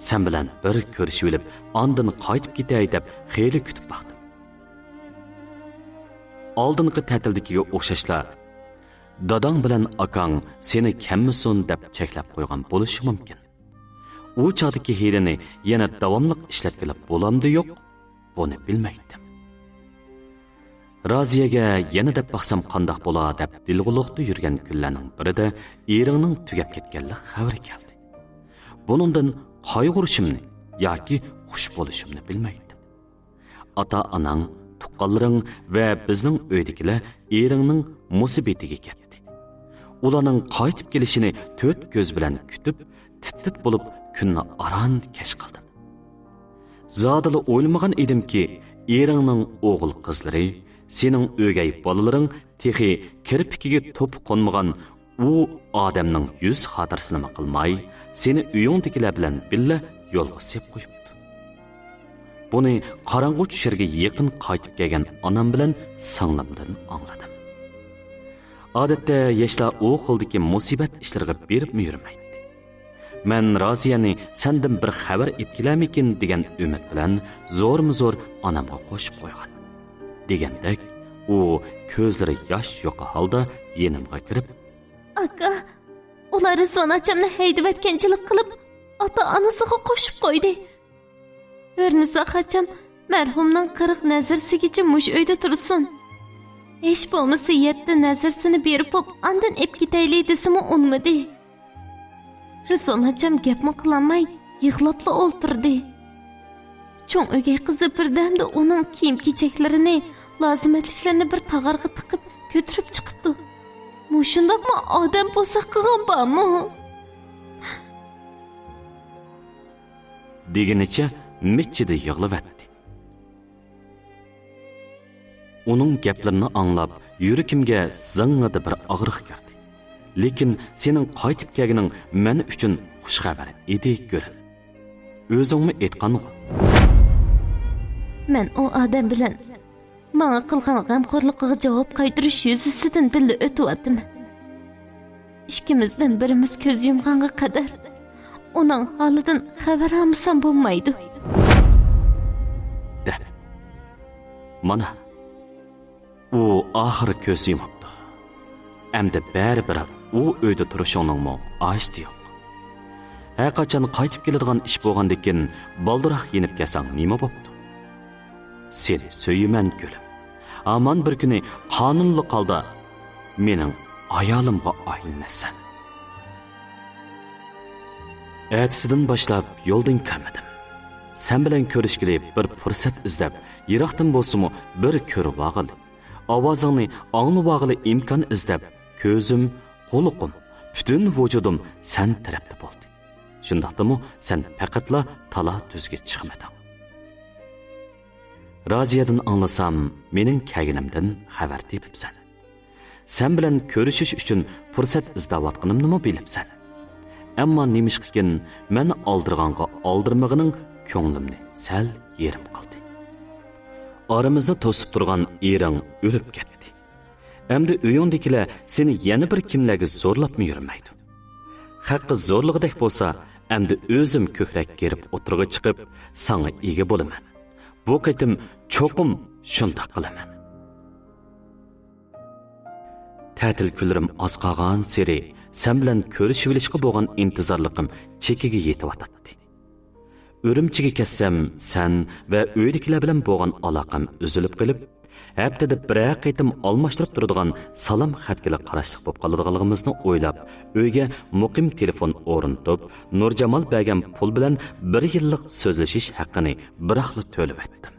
سەن بىلەن بىر كۆرۈشۈۋېلىپ، ئاندىن قايتىپ كېتەي دەپ خېلى كۈتۈپ باقتىم. ئالدىنقى تەتىلدىكىگە ئوخشاشلا، داداڭ بىلەن ئاكاڭ سېنى كەممىسۇن دەپ چەكلەپ قويغان بولۇشى مۇمكىن. ئۇ چاغدىكى ھىيلىنى يەنە داۋاملىق ئىشلەتكىلى بولامدۇ يوق، بۇنى بىلمەيتتىم. رازىيەگە يەنە دەپ باقسام قانداق بولا دەپ دىلغۇلۇقتا يۈرگەن كۈنلەرنىڭ بىرىدە ئېرىڭنىڭ تۈگەپ كەتكەنلىك خەۋىرى كەلدى. بۇنىڭدىن قايغۇرۇشۇمنى ياكى خۇش بولۇشۇمنى بىلمەيتتىم. ئاتا-ئاناڭ، تۇغقانلىرىڭ ۋە بىزنىڭ ئۆيدىكىلەر ئېرىڭنىڭ مۇسىبىتىگە كەتتى. ئۇلارنىڭ قايتىپ كېلىشىنى تۆت كۆز بىلەن كۈتۈپ، تىت-تىت بولۇپ كۈننى ئاران كەچ قىلدىم. زادىلا ئويلىمىغان ئىدىمكى، ئېرىڭنىڭ ئوغۇل-قىزلىرى، سېنىڭ ئۆگەي بالىلىرىڭ تېخى كىرپىكىگە توپا قونمىغان ئۇ ئادەمنىڭ يۈز خاتىرىسىنىمۇ قىلماي، سېنى ئۆيۈڭدىكىلەر بىلەن بىللە يولغا سېلىپ قويۇپتۇ. بۇنى قاراڭغۇ چۈشەرگە يېقىن قايتىپ كەلگەن ئانام بىلەن سىڭلىمدىن ئاڭلىدىم. ئادەتتە ياشلار ئۇ خىلدىكى مۇسىبەت ئىشلىرىغا بېرىپمۇ يۈرمەيتتى. مەن رازىيەنى سەندىن بىر خەۋەر ئېلىپ كېلەرمىكىن دېگەن ئۈمىد بىلەن زورمۇزور ئانامغا قوشۇپ قويغان. دېگەندەك، ئۇ كۆزلىرى ياش يۇقا ھالدا يېنىمغا كىرىپ، ئاكا، ئۇلار رىزۋان ئاچامنى ھەيدىۋەتكەنچىلىك قىلىپ، ئاتا-ئانىسىغا قوشۇپ قويدى. ھۆرنىسا ئاچام مەرھۇمنىڭ قىرىق نەزىرىسىگىچە مۇشۇ ئۆيدە تۇرسۇن. ھېچ بولمىسا يەتتە نەزىرىسىنى بېرىپ بوپ، ئاندىن ئېلىپ كېتەيلى دېسىمۇ ئۇنىمىدى. رىزۋان ئاچام گەپمۇ قىلالماي، يىغلاپلا ئولتۇردى. چوڭ ئۆگەي قىزى بىردەمدە ئۇنىڭ كىيىم-كېچەكلىرىنى، لازىمەتلىكلىرىنى بىر تاغارغا تىقىپ كۆتۈرۈپ چىقىپتۇ. مۇشۇنداقمۇ ئادەم بوساق قىلغان بارمۇ؟ دېگىنىچە مىچچىدە يىغلىۋەتتى. ئۇنىڭ گەپلىرىنى ئاڭلاپ، يۈرىكىمگە زىڭڭىدە بىر ئاغرىق كىردى. لېكىن سېنىڭ قايتىپ كەلگىنىڭ مەن ئۈچۈن خۇش خەۋەر ئىدى، گۈل. ئۆزۈڭمۇ ئېيتقانغۇ. مەن ئۇ ئادەم بىلەن ماڭا قىلغان غەمخورلۇقىغا جاۋاب قايتۇرۇش يۈزىسىدىن بىللە ئۆتۈۋاتىمەن. ئىككىمىزدىن بىرىمىز كۆز يۇمغانغا قەدەر ئۇنىڭ ھالىدىن خەۋەر ئالمىسام بولمايدۇ. دەپ، مانا، ئۇ ئاخىرى كۆز يۇمۇپتۇ. ئەمدى بەرىبىر ئۇ ئۆيدە تۇرۇشۇڭنىڭمۇ ھاجىتى يوق. ھەرقاچان قايتىپ كېلىدىغان ئىش بولغاندىكىن، بالدۇراق يېنىپ كەلسەڭ نېمە بوپتۇ؟ سېنى سۆيىمەن، گۈلۈم. ھامان بىر كۈنى قانۇنلۇق ھالدا مېنىڭ ئايالىمغا ئايلىنىسەن. ئەتىسىدىن باشلاپ يولدىن كىرمىدىم. سەن بىلەن كۆرۈشكىلى بىر پۇرسەت ئىزدەپ، يىراقتىن بولسىمۇ بىر كۆرۈۋالغىلى، ئاۋازىڭنى ئاڭلىۋالغىلى ئىمكان ئىزدەپ، كۆزۈم، قۇلىقىم، پۈتۈن ۋۇجۇدۇم سەن تەرەپتە بولدى. شۇنداقتىمۇ سەن پەقەتلا تالا تۈزگە چىقمىدىڭ. رازىيەدىن ئاڭلىسام، مېنىڭ كەلگىنىمدىن خەۋەر تېپىپسەن. سەن بىلەن كۆرۈشۈش ئۈچۈن پۇرسەت ئىزدەۋاتقىنىمنىمۇ بىلىپسەن. ئەمما نېمىشقىكىن مەن ئالدىرىغانغا ئالدىرىمىغىنىڭ كۆڭلۈمنى سەل يېرىم قىلدى. ئارىمىزنى توسۇپ تۇرغان ئېرىڭ ئۆلۈپ كەتتى. ئەمدى ئۆيۈڭدىكىلەر سېنى يەنە بىر كىملەرگە زورلاپمۇ يۈرمەيدۇ. خەققە زورلىغۇدەك بولسا، ئەمدى ئۆزۈم كۆكرەك كېرىپ ئوتتۇرىغا چىقىپ، ساڭا ئىگە بولىمەن. بۇ قېتىم چوقۇم شۇنداق قىلىمەن. تەتىل كۈنلىرىم ئاز قالغانسېرى سەن بىلەن كۆرۈشۈۋېلىشقا بولغان ئىنتىزارلىقىم چېكىگە يېتىۋاتاتتى. ئۈرۈمچىگە كەتسەم، سەن ۋە ئۆيدىكىلەر بىلەن بولغان ئالاقەم ئۈزۈلۈپ قېلىپ، ھەپتىدە بىرەر قېتىم ئالماشتۇرۇپ تۇرىدىغان سالام خەتكىلا قاراشلىق بولۇپ قالىدىغانلىقىمىزنى ئويلاپ، ئۆيگە مۇقىم تېلېفون ئورنىتىپ، نۇرجامال بەرگەن پۇل بىلەن بىر يىللىق سۆزلىشىش ھەققىنى بىراقلا تۆلىۋەتتىم.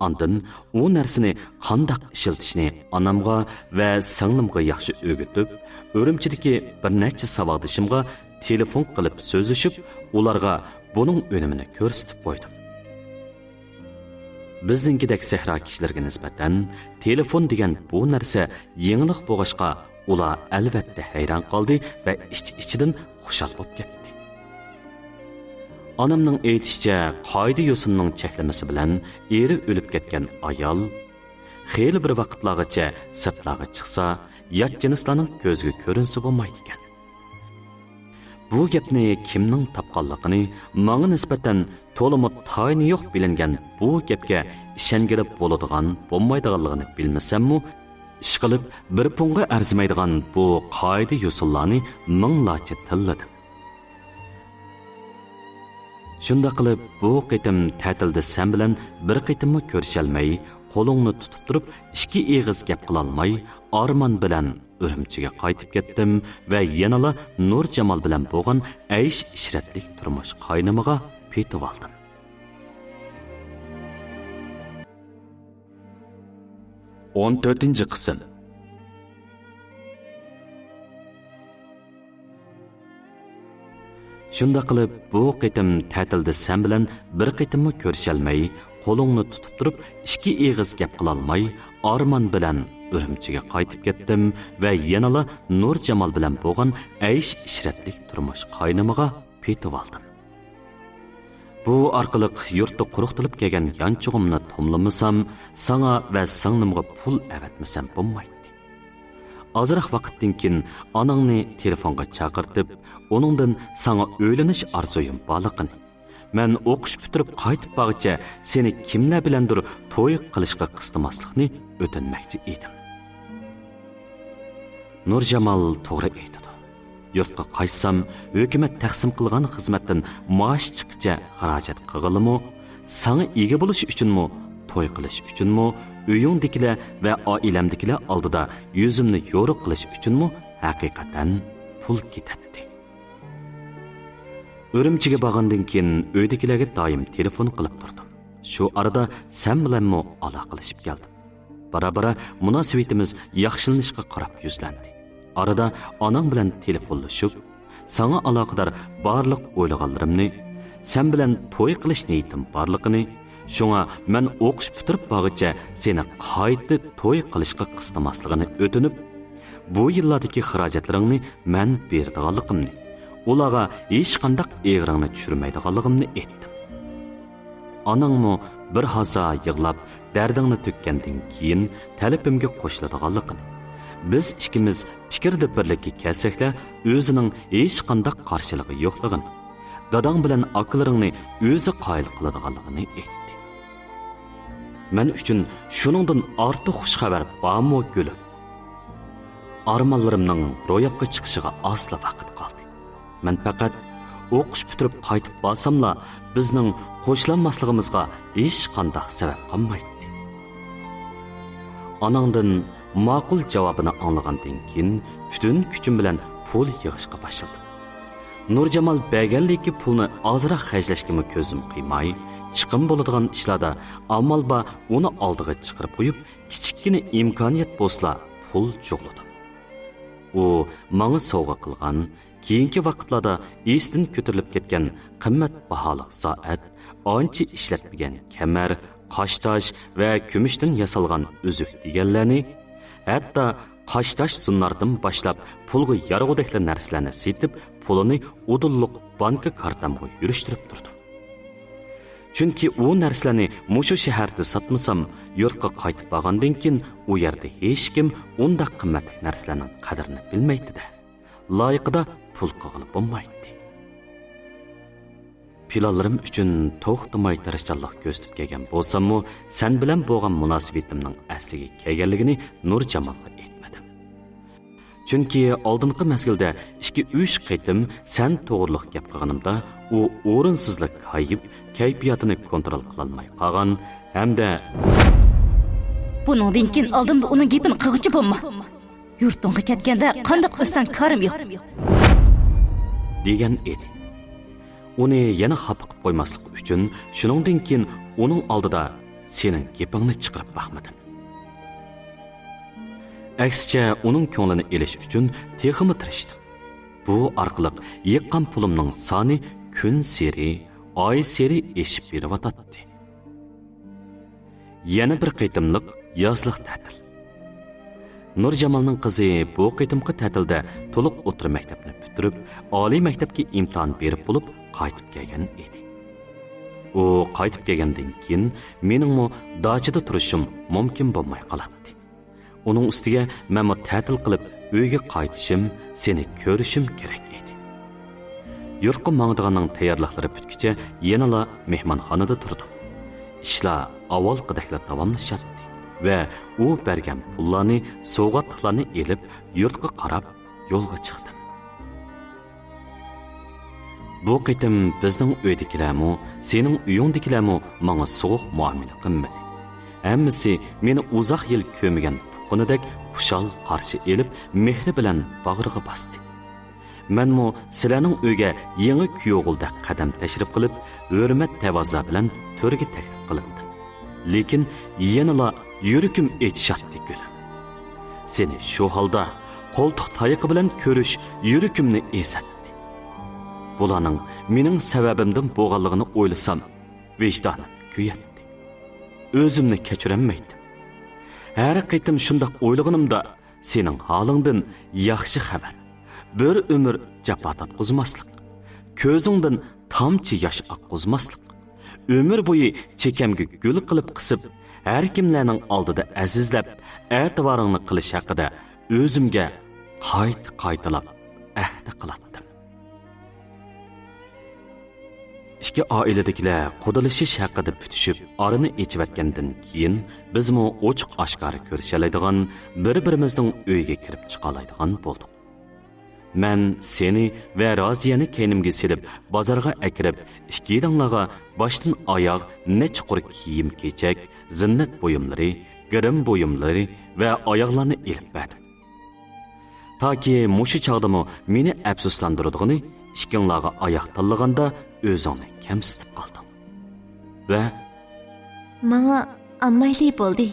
ئاندىن ئۇ نەرسىنى قانداق ئىشلىتىشنى ئانامغا ۋە سىڭلىمغا ياخشى ئۆگىتىپ، ئۈرۈمچىدىكى بىر نەچچە ساۋاقدىشىمغا تېلېفون قىلىپ سۆزلىشىپ، ئۇلارغا بۇنىڭ ئۈنۈمىنى كۆرسىتىپ قويدۇم. بىزنىڭكىدەك سەھرا كىشىلىرىگە نىسبەتەن تېلېفون دېگەن بۇ نەرسە يېڭىلىق بولغاچقا، ئۇلار ئەلۋەتتە ھەيران قالدى ۋە ئىچ-ئىچىدىن خۇشال بولۇپ كەتتى. ئانامنىڭ ئېيتىشىچە، قائىدە-يوسۇننىڭ چەكلىمىسى بىلەن ئېرى ئۆلۈپ كەتكەن ئايال خېلى بىر ۋاقىتلارغىچە سىرتلارغا چىقسا، يات جىنسلارنىڭ كۆزىگە كۆرۈنسە بولمايدىكەن. بۇ گەپنى كىمنىڭ تاپقانلىقىنى، ماڭا نىسبەتەن تولىمۇ تايىنى يوق بىلىنگەن بۇ گەپكە ئىشەنگىلى بولىدىغان، بولمايدىغانلىقىنى بىلمىسەممۇ، ئىشقىلىپ، بىر پۇڭغا ئەرزىمەيدىغان بۇ قائىدە-يوسۇنلارنى مىڭلارچە تىللىدىم. شۇنداق قىلىپ، بۇ قېتىم تەتىلدە سەن بىلەن بىر قېتىممۇ كۆرۈشەلمەي، قولۇڭنى تۇتۇپ تۇرۇپ، ئىككى ئېغىز گەپ قىلالماي، ئارمان بىلەن ئۈرۈمچىگە قايتىپ كەتتىم ۋە يەنىلا نۇرجامال بىلەن بولغان ئەيش-ئىشرەتلىك تۇرمۇش قاينىمىغا پېتىۋالدىم. ئون تۆتىنچى قىسىم. شۇنداق قىلىپ، بۇ قېتىم تەتىلدە سەن بىلەن بىر قېتىممۇ كۆرۈشەلمەي، قولۇڭنى تۇتۇپ تۇرۇپ، ئىككى ئېغىز گەپ قىلالماي، ئارمان بىلەن ئۈرۈمچىگە قايتىپ كەتتىم ۋە يەنىلا نۇرجامال بىلەن بولغان ئەيش-ئىشرەتلىك تۇرمۇش قاينىمىغا پېتىۋالدىم. بۇ ئارقىلىق يۇرتتا قۇرۇقتىلىپ كەلگەن يانچۇقۇمنى توملىمىسام، ساڭا ۋە سىڭلىمغا پۇل ئەۋەتمىسەم بولمايتتى. ئازراق ۋاقىتتىن كېيىن ئاناڭنى تېلېفونغا چاقىرتىپ، ئۇنىڭدىن ساڭا ئۆيلىنىش ئارزۇيۇم بارلىقىنى، مەن ئوقۇش پۈتتۈرۈپ قايتىپ بارغىچە سېنى كىملەر بىلەندۇر توي قىلىشقا قىستىماسلىقنى ئۆتۈنمەكچى ئىدىم. نۇرجامال توغرا ئېيتىدۇ. يۇرتقا قايتسام، ھۆكۈمەت تەقسىم قىلغان خىزمەتتىن مائاش چىققىچە خىراجەت قىلغىلىمۇ، ساڭا ئىگە بولۇش ئۈچۈنمۇ، توي قىلىش ئۈچۈنمۇ، ئۆيۈڭدىكىلەر ۋە ئائىلەمدىكىلەر ئالدىدا يۈزۈمنى يورۇق قىلىش ئۈچۈنمۇ ھەقىقەتەن پۇل كېتەتتى. ئۈرۈمچىگە بارغاندىن كېيىن ئۆيدىكىلەرگە دائىم تېلېفون قىلىپ تۇردۇم. شۇ ئارىدا سەن بىلەنمۇ ئالاقىلىشىپ كەلدىم. بارا-بارا مۇناسىۋىتىمىز ياخشىلىنىشقا قاراپ يۈزلەندى. ئارىدا ئاناڭ بىلەن تېلېفونلىشىپ، ساڭا ئالاقىدار بارلىق ئويلىغانلىرىمنى، سەن بىلەن توي قىلىش نىيىتىم بارلىقىنى، شۇڭا مەن ئوقۇش پۈتتۈرۈپ بارغىچە سېنى قايتا توي قىلىشقا قىستىماسلىقىنى ئۆتۈنۈپ، بۇ يىللاردىكى خىراجەتلىرىڭنى مەن بېرىدىغانلىقىمنى، ئۇلارغا ھېچقانداق ئېغىرىڭنى چۈشۈرمەيدىغانلىقىمنى ئېيتتىم. ئاناڭمۇ بىر ھازا يىغلاپ، دەردىڭنى تۆككەندىن كېيىن تەلىپىمگە قوشۇلىدىغانلىقىنى، بىز ئىككىمىز پىكىردە بىرلىككە كەلسەكلا، ئۆزىنىڭ ھېچقانداق قارشىلىقى يوقلۇقىنى، داداڭ بىلەن ئاكىلىرىڭنى ئۆزى قايىل قىلىدىغانلىقىنى ئېيتتى. مەن ئۈچۈن شۇنىڭدىن ئارتۇق خۇش خەۋەر بارمۇ، گۈلۈم؟ ئارمانلىرىمنىڭ روياپقا چىقىشىغا ئازلا ۋاقىت قالدى. مەن پەقەت ئوقۇش پۈتتۈرۈپ قايتىپ بارساملا، بىزنىڭ خوشلانماسلىقىمىزغا ھېچقانداق سەۋەب قالمايتتى. ئاناڭدىن ماقۇل جاۋابىنى ئاڭلىغاندىن كېيىن، پۈتۈن كۈچۈم بىلەن پۇل يىغىشقا باشلىدىم. نۇرجامال بەرگەنلىكى پۇلنى ئازراق خەجلەشكىمۇ كۆزۈم قىيماي، چىقىم بولىدىغان ئىشلاردا ئامال بار ئۇنى ئالدىغا چىقىرىپ قويۇپ، كىچىككىنە ئىمكانىيەت بولسىلا پۇل جۇغلىدىم. ئۇ ماڭا سوۋغا قىلغان، كېيىنكى ۋاقىتلاردا ئېسىدىن كۆتۈرۈلۈپ كەتكەن قىممەت باھالىق سائەت، ئانچە ئىشلەتمىگەن كەمەر، قاشتاش ۋە كۈمۈشتىن ياسالغان ئۈزۈك دېگەنلەرنى، ھەتتا قاشتاش زىنناردىن باشلاپ پۇلغا يارىغۇدەكلا نەرسىلەرنى سېتىپ، پۇلىنى ئۇدۇللۇق بانكا كارتامغا يۈرۈشتۈرۈپ تۇردۇم. چۈنكى ئۇ نەرسىلەرنى مۇشۇ شەھەردە ساتمىسام، يۇرتقا قايتىپ بارغاندىن كېيىن ئۇ يەردە ھېچكىم ئۇنداق قىممەتلىك نەرسىلەرنىڭ قەدرىنى بىلمەيتتى-دە. لايىقىدا پۇل قىلغىلى بولمايتتى. پىلانلىرىم ئۈچۈن توختىماي تىرىشچانلىق كۆرسىتىپ كەلگەن بولساممۇ، سەن بىلەن بولغان مۇناسىۋىتىمنىڭ ئەسلىگە كەلگەنلىكىنى نۇرجامالغا ئېيتمىدىم. چۈنكى ئالدىنقى مەزگىلدە ئىككى-ئۈچ قېتىم سەن توغرۇلۇق گەپ قىلغىنىمدا، ئۇ ئورۇنسىزلا كايىپ، كەيپىياتىنى كونترول قىلالماي قالغان ھەمدە بۇنىڭدىن كېيىن ئالدىمدا ئۇنىڭ گېپىنى قىلغۇچى بولما. يۇرتۇڭغا كەتكەندە قانداق ئۆتسەڭ كارىم يوق. دېگەن ئىدى. ئۇنى يەنە خاپا قىلىپ قويماسلىق ئۈچۈن شۇنىڭدىن كېيىن ئۇنىڭ ئالدىدا سېنىڭ گېپىڭنى چىقىرىپ باقمىدىم. ئەكسىچە، ئۇنىڭ كۆڭلىنى ئېلىش ئۈچۈن تېخىمۇ تىرىشتىم. بۇ ئارقىلىق يىغقان پۇلۇمنىڭ سانى كۈنسېرى، ئايسېرى ئېشىپ بېرىۋاتاتتى. يەنە بىر قېتىملىق يازلىق تەتىل. نۇرجامالنىڭ قىزى بۇ قېتىمقى تەتىلدە تولۇق ئوتتۇرا مەكتەپنى پۈتتۈرۈپ، ئالىي مەكتەپكە ئىمتىھان بېرىپ بولۇپ قايتىپ كەلگەن ئىدى. ئۇ قايتىپ كەلگەندىن كېيىن مېنىڭمۇ داچىدا تۇرۇشۇم مۇمكىن بولماي قالاتتى. ئۇنىڭ ئۈستىگە مەنمۇ تەتىل قىلىپ ئۆيگە قايتىشىم، سېنى كۆرۈشۈم كېرەك ئىدى. يۇرتقا ماڭىدىغاننىڭ تەييارلىقلىرى پۈتكۈچە يەنىلا مېھمانخانىدا تۇردۇم. ئىشلار ئاۋۋالقىدەكلا داۋاملىشاتتى ۋە ئۇ بەرگەن پۇللارنى، سوۋغاتلىقلارنى ئېلىپ، يۇرتقا قاراپ يولغا چىقتىم. بۇ قېتىم بىزنىڭ ئۆيدىكىلەرمۇ، سېنىڭ ئۆيۈڭدىكىلەرمۇ ماڭا سوغۇق مۇئامىلە قىلمىدى. ھەممىسى مېنى ئۇزاق يىل كۆرمىگەن تۇغقىنىدەك خۇشال قارشى ئېلىپ، مېھرى بىلەن باغرىغا باستى. مەنمۇ سىلەرنىڭ ئۆيگە يېڭى كۈيئوغۇلدەك قەدەم تەشرىپ قىلىپ، ھۆرمەت تەۋازا بىلەن تۆرگە تەكلىپ قىلىندىم. لېكىن يەنىلا يۈرىكىم ئېچىشاتتى، گۈلۈم. سېنى شۇ ھالدا قولتۇق تايىقى بىلەن كۆرۈش يۈرىكىمنى ئېزەتتى. بۇلارنىڭ مېنىڭ سەۋەبىمدىن بولغانلىقىنى ئويلىسام، ۋىجدانىم كۆيەتتى. ئۆزۈمنى كەچۈرەلمەيتتىم. ھەر قېتىم شۇنداق ئويلىغىنىمدا، سېنىڭ ھالىڭدىن ياخشى خەۋەر، بىر ئۆمۈر جاپا تارتقۇزماسلىق، كۆزۈڭدىن تامچە ياش ئاققۇزماسلىق، ئۆمۈر بويى چېكەمگە گۈل قىلىپ قىسىپ، ھەر كىملەرنىڭ ئالدىدا ئەزىزلەپ، ئەتىۋارىڭنى قىلىش ھەققىدە ئۆزۈمگە قايتا-قايتىلاپ ئەھدە قىلاتتىم. ئىككى ئائىلىدىكىلەر قۇدىلىشىش ھەققىدە پۈتۈشۈپ، ئارىنى ئېچىۋەتكەندىن كېيىن، بىزمۇ ئوچۇق-ئاشكارا كۆرۈشەلەيدىغان، بىر-بىرىمىزنىڭ ئۆيىگە كىرىپ چىقالايدىغان بولدۇق. مەن سېنى ۋە رازىيەنى كەينىمگە سېلىپ، بازارغا ئەكىرىپ، ئىككىيلەڭلارغا باشتىن-ئاياغ نەچچە قۇر كىيىم-كېچەك، زىننەت بۇيۇملىرى، گىرىم بۇيۇملىرى ۋە ئاياغلارنى ئېلىپ بەردىم. تاكى مۇشۇ چاغدىمۇ مېنى ئەپسۇسلاندۇرىدىغىنى، ئىككىڭلارغا ئاياغ تاللىغاندا ئۆزۈڭنى كەمسىتىپ قالدىڭ. ۋە ماڭا ئالمايلى بولدى.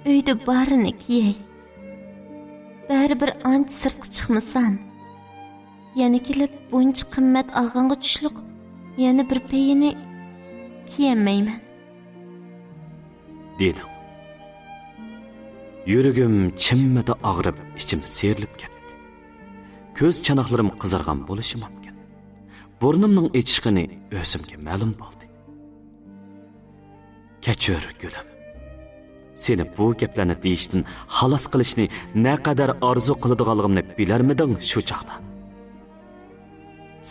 ئۆيدە بارىنى كىيەي. بەرىبىر ئانچە سىرتقا چىقمىسام، يەنە كېلىپ بۇنچە قىممەت ئالغانغا چۈشلۈك يەنە بىر پېيىنى كىيەلمەيمەن. دېدىڭ. يۈرىكىم چىممىدە ئاغرىپ، ئىچىم سىيرىلىپ كەتتى. كۆز چاناقلىرىم قىزارغان بولۇشى مۇمكىن. بۇرنۇمنىڭ ئېچىشقىنى ئۆزۈمگە مەلۇم بولدى. كەچۈر، گۈلۈم. سېنى بۇ گەپلەرنى دېيىشتىن خالاس قىلىشنى نەقەدەر ئارزۇ قىلىدىغانلىقىمنى بىلەرمىدىڭ شۇ چاغدا؟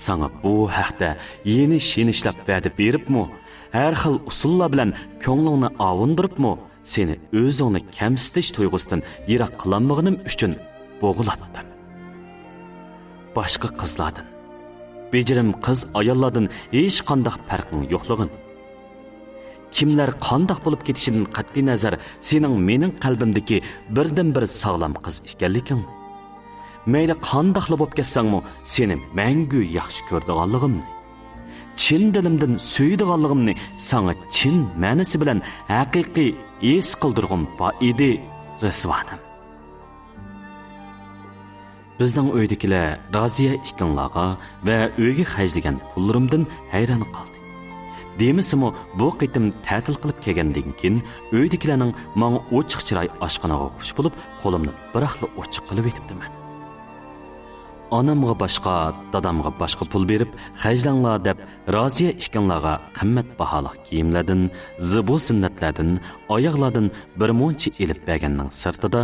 ساڭا بۇ ھەقتە يېنىش-يېنىشلاپ ۋەدە بېرىپمۇ، ھەر خىل ئۇسۇللار بىلەن كۆڭلۈڭنى ئاۋۇندۇرۇپمۇ، سېنى ئۆزۈڭنى كەمسىتىش تۇيغۇسىدىن يىراق قىلالمىغىنىم ئۈچۈن بوغۇلاتتىم. باشقا قىزلاردىن، بېجىرىم قىز-ئاياللاردىن ھېچقانداق پەرقىڭ يوقلىغىن. كىملەر قانداق بولۇپ كېتىشىدىن قەتئىينەزەر، سېنىڭ مېنىڭ قەلبىمدىكى بىردىنبىر ساغلام قىز ئىكەنلىكىڭ، مەيلى قانداقلا بولۇپ كەتسەڭمۇ، سېنى مەڭگۈ ياخشى كۆرىدىغانلىقىمنى، چىن دىلىمدىن سۆيىدىغانلىقىمنى ساڭا چىن مەنىسى بىلەن ھەقىقىي ھېس قىلدۇرغۇم بار ئىدى، رىزۋانىم. بىزنىڭ ئۆيدىكىلەر رازىيە ئىككىڭلارغا ۋە ئۆيگە خەجلىگەن پۇللىرىمدىن ھەيران قالدى. دېمىسىمۇ، بۇ قېتىم تەتىل قىلىپ كەلگەندىن كېيىن، ئۆيدىكىلەرنىڭ ماڭا ئوچۇق چىراي ئاچقىنىغا خۇش بولۇپ، قولۇمنى بىراقلا ئوچۇق قىلىۋېتىپتىمەن. ئانامغا باشقا، دادامغا باشقا پۇل بېرىپ خەجلەڭلار دەپ، رازىيە ئىككىڭلارغا قىممەت باھالىق كىيىملەردىن، زىبۇ زىننەتلەردىن، ئاياغلاردىن بىر مۇنچە ئېلىپ بەرگەننىڭ سىرتىدا،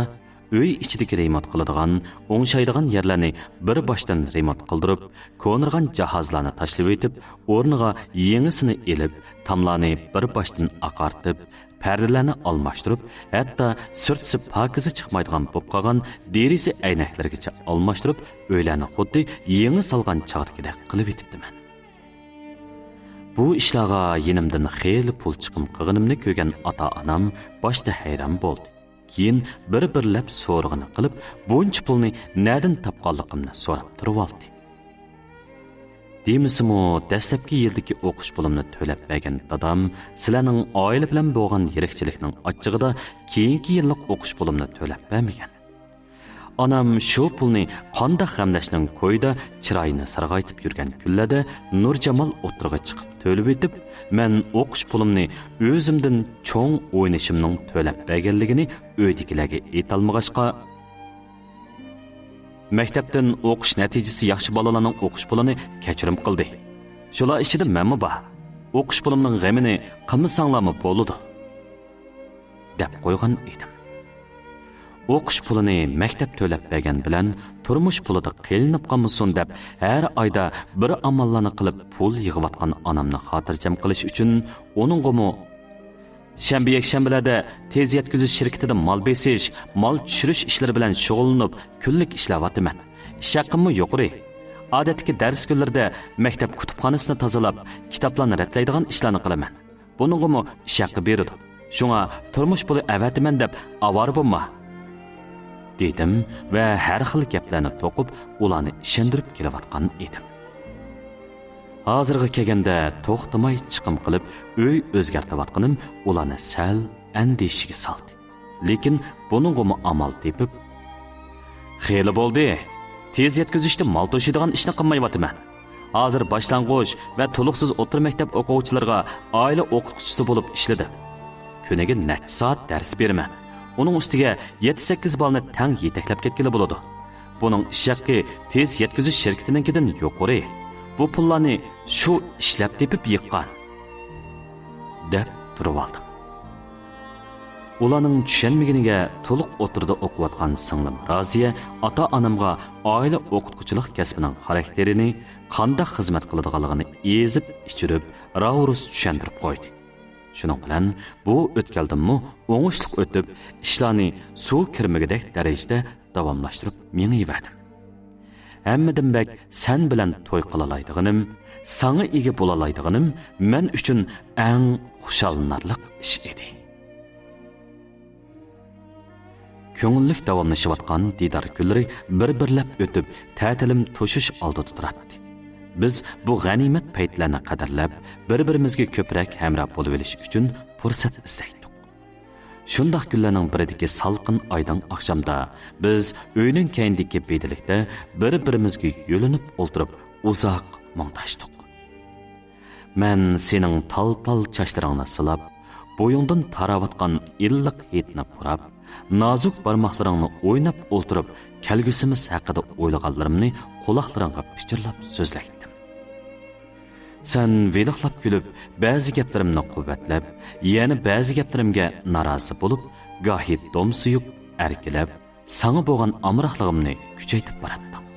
ئۆي ئىچىدىكى رېمونت قىلىدىغان، ئوڭشايدىغان يەرلەرنى بىر باشتىن رېمونت قىلدۇرۇپ، كونىرىغان جاھازلارنى تاشلىۋېتىپ، ئورنىغا يېڭىسىنى ئېلىپ، تاملارنى بىر باشتىن ئاقارتىپ، پەردىلەرنى ئالماشتۇرۇپ، ھەتتا سۈرتسە پاكىزى چىقمايدىغان بولۇپ قالغان دېرىزە ئەينەكلىرىگىچە ئالماشتۇرۇپ، ئۆيلەرنى خۇددى يېڭى سالغان چاغدىكىدەك قىلىۋېتىپتىمەن. بۇ ئىشلارغا يېنىمدىن خېلى پۇل چىقىم قىلغىنىمنى كۆرگەن ئاتا-ئانام باشتا ھەيران بولدى. كېيىن بىر-بىرلەپ سورىغىنى قىلىپ، بۇنچە پۇلنى نەدىن تاپقانلىقىمنى سوراپ تۇرۇۋالدى. دېمىسىمۇ، دەسلەپكى يىلدىكى ئوقۇش پۇلۇمنى تۆلەپ بەرگەن دادام سىلەرنىڭ ئائىلە بىلەن بولغان يىرىكچىلىكنىڭ ئاچچىقىدا كېيىنكى يىللىق ئوقۇش پۇلۇمنى تۆلەپ بەرمىگەن. ئانام شۇ پۇلنى قانداق غەملەشنىڭ كويىدا چىرايىنى سارغايتىپ يۈرگەن كۈنلەردە نۇرجامال ئوتتۇرىغا چىقىپ تۆلىۋېتىپ، مەن ئوقۇش پۇلۇمنى ئۆزۈمدىن چوڭ ئوينىشىمنىڭ تۆلەپ بەرگەنلىكىنى ئۆيدىكىلەرگە ئېيتالمىغاچقا، مەكتەپتىن ئوقۇش نەتىجىسى ياخشى بالىلارنىڭ ئوقۇش پۇلىنى كەچۈرۈم قىلدى. شۇلار ئىچىدە مەنمۇ بار. ئوقۇش پۇلۇمنىڭ غېمىنى قىلمىساڭلارمۇ بولىدۇ، دەپ قويغان ئىدىم. ئوقۇش پۇلىنى مەكتەپ تۆلەپ بەرگەن بىلەن تۇرمۇش پۇلىدا قىينىلىپ قالمىسۇن دەپ، ھەر ئايدا بىر ئاماللارنى قىلىپ پۇل يىغىۋاتقان ئانامنى خاتىرجەم قىلىش ئۈچۈن ئۇنىڭغىمۇ شەنبە، يەكشەنبىلەردە تېز يەتكۈزۈش شىركىتىدە مال بېسىش، مال چۈشۈرۈش ئىشلىرى بىلەن شۇغۇللىنىپ، كۈنلۈك ئىشلەۋاتىمەن. ئىش ھەققىممۇ يۇقىرى. ئادەتتىكى دەرس كۈنلىرىدە مەكتەپ كۇتۇپخانىسىنى تازىلاپ، كىتابلارنى رەتلەيدىغان ئىشلارنى قىلىمەن. بۇنىڭغىمۇ ئىش ھەققى بېرىدۇ. شۇڭا تۇرمۇش پۇلى ئەۋەتىمەن دەپ ئاۋارە بولما، دېدىم ۋە ھەر خىل گەپلەرنى توقۇپ، ئۇلارنى ئىشەندۈرۈپ كېلىۋاتقان ئىدىم. ھازىرغا كەلگەندە توختىماي چىقىم قىلىپ، ئۆي ئۆزگەرتىۋاتقىنىم ئۇلارنى سەل ئەندىشىگە سالدى. لېكىن بۇنىڭغىمۇ ئامال تېپىپ، خېلى بولدى، تېز يەتكۈزۈشتە مال توشۇيدىغان ئىشنى قىلمايۋاتىمەن. ھازىر باشلانغۇچ ۋە تولۇقسىز ئوتتۇرا مەكتەپ ئوقۇغۇچىلىرىغا ئائىلە ئوقۇتقۇچىسى بولۇپ ئىشلىدىم. كۈنىگە نەچچە سائەت دەرس بېرىمەن. ئۇنىڭ ئۈستىگە يەتتە-سەككىز بالىنى تەڭ يېتەكلەپ كەتكىلى بولىدۇ. بۇنىڭ ئىش ھەققى تېز يەتكۈزۈش شىركىتىنىڭكىدىن يۇقىرى. بۇ پۇللارنى شۇ ئىشلەپ تېپىپ يىغقان، دەپ تۇرۇۋالدىم. ئۇلارنىڭ چۈشەنمىگىنىگە تولۇق ئوتتۇرىدا ئوقۇۋاتقان سىڭلىم رازىيە ئاتا-ئانامغا ئائىلە ئوقۇتقۇچىلىق كەسپىنىڭ خاراكتېرىنى، قانداق خىزمەت قىلىدىغانلىقىنى ئېزىپ-ئىچۈرۈپ، راۋۇرۇس چۈشەندۈرۈپ قويدى. شۇنىڭ بىلەن بۇ ئۆتكەلدىنمۇ ئوڭۇشلۇق ئۆتۈپ، ئىشلارنى سۇ كىرمىگۈدەك دەرىجىدە داۋاملاشتۇرۇپ مېڭىۋەردىم. ھەممىدىن بەك سەن بىلەن توي قىلالايدىغىنىم، ساڭا ئىگە بولالايدىغىنىم مەن ئۈچۈن ئەڭ خۇشاللىنارلىق ئىش ئىدى. كۆڭۈللۈك داۋاملىشىۋاتقان دىدار كۈنلىرى بىر-بىرلەپ ئۆتۈپ، تەتىلىم توشۇش ئالدىدا تۇراتتى. بىز بۇ غەنىيمەت پەيتلەرنى قەدىرلەپ، بىر-بىرىمىزگە كۆپرەك ھەمراھ بولۇۋېلىش ئۈچۈن پۇرسەت ئىزدەيتتۇق. شۇنداق كۈنلەرنىڭ بىرىدىكى سالقىن ئايدىڭ ئاخشامدا بىز ئۆينىڭ كەينىدىكى بېدىلىكتە بىر-بىرىمىزگە يۆلىنىپ ئولتۇرۇپ ئۇزاق مۇڭداشتۇق. مەن سېنىڭ تال-تال چاچلىرىڭنى سىلاپ، بويۇڭدىن تاراۋاتقان ئىللىق ھىدنى پۇراپ، نازۇك بارماقلىرىڭنى ئويناپ ئولتۇرۇپ، كەلگۈسىمىز ھەققىدە ئويلىغانلىرىمنى قۇلاقلىرىڭغا پىچىرلاپ سۆزلەيتتىم. سەن ۋىلىقلاپ كۈلۈپ، بەزى گەپلىرىمنى قۇۋۋەتلەپ، يەنە بەزى گەپلىرىمگە نارازى بولۇپ، گاھى دومسىيىپ، ئەركىلەپ، ساڭا بولغان ئامراقلىقىمنى كۈچەيتىپ باراتتىڭ.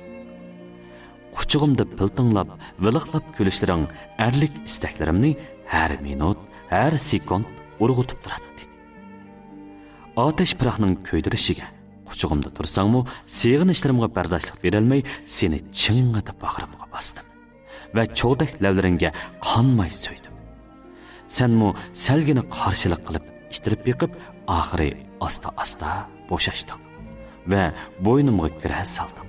قۇچىقىمدا پىلتىڭلاپ، ۋىلىقلاپ كۈلۈشلىرىڭ ئەرلىك ئىستەكلىرىمنى ھەر مىنۇت، ھەر سېكۇنت ئۇرغۇتۇپ تۇراتتى. ئاتەش پىراقنىڭ كۆيدۈرۈشىگە قۇچىقىمدا تۇرساڭمۇ، سېغىنىشلىرىمغا بەرداشلىق بېرەلمەي، سېنى چىڭڭىدە باغرىمغا باستىم. ۋە چوغدەك لەۋلىرىڭگە قانماي سۆيدۈم. سەنمۇ سەلگىنى قارشىلىق قىلىپ ئىتتىرىپ بېقىپ، ئاخىرى ئاستا-ئاستا بوشاشتىڭ ۋە بوينۇمغا گىرە سالدىڭ.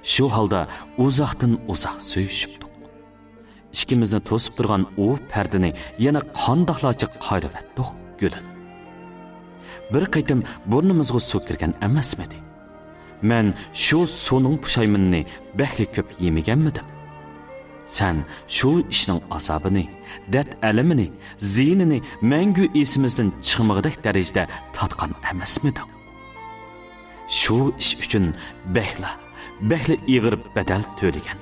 شۇ ھالدا ئۇزاقتىن ئۇزاق سۆيۈشۈپتۇق. ئىككىمىزنى توسۇپ تۇرغان ئۇ پەردىنى يەنە قانداقلارچە قايرىۋەتتۇق، گۈلۈم. بىر قېتىم بۇرنىمىزغا سۇ كىرگەن ئەمەسمىدى؟ مەن شۇ سۇنىڭ پۇشايمىنىنى بەكلا كۆپ يېمىگەنمىدىم؟ سەن شۇ ئىشنىڭ ئازابىنى، دەرد ئەلىمىنى، زىيىنىنى مەڭگۈ ئېسىمىزدىن چىقمىغۇدەك دەرىجىدە تارتقان ئەمەسمىدىڭ؟ شۇ ئىش ئۈچۈن بەكلا، بەكلا ئېغىر بەدەل تۆلىگەن.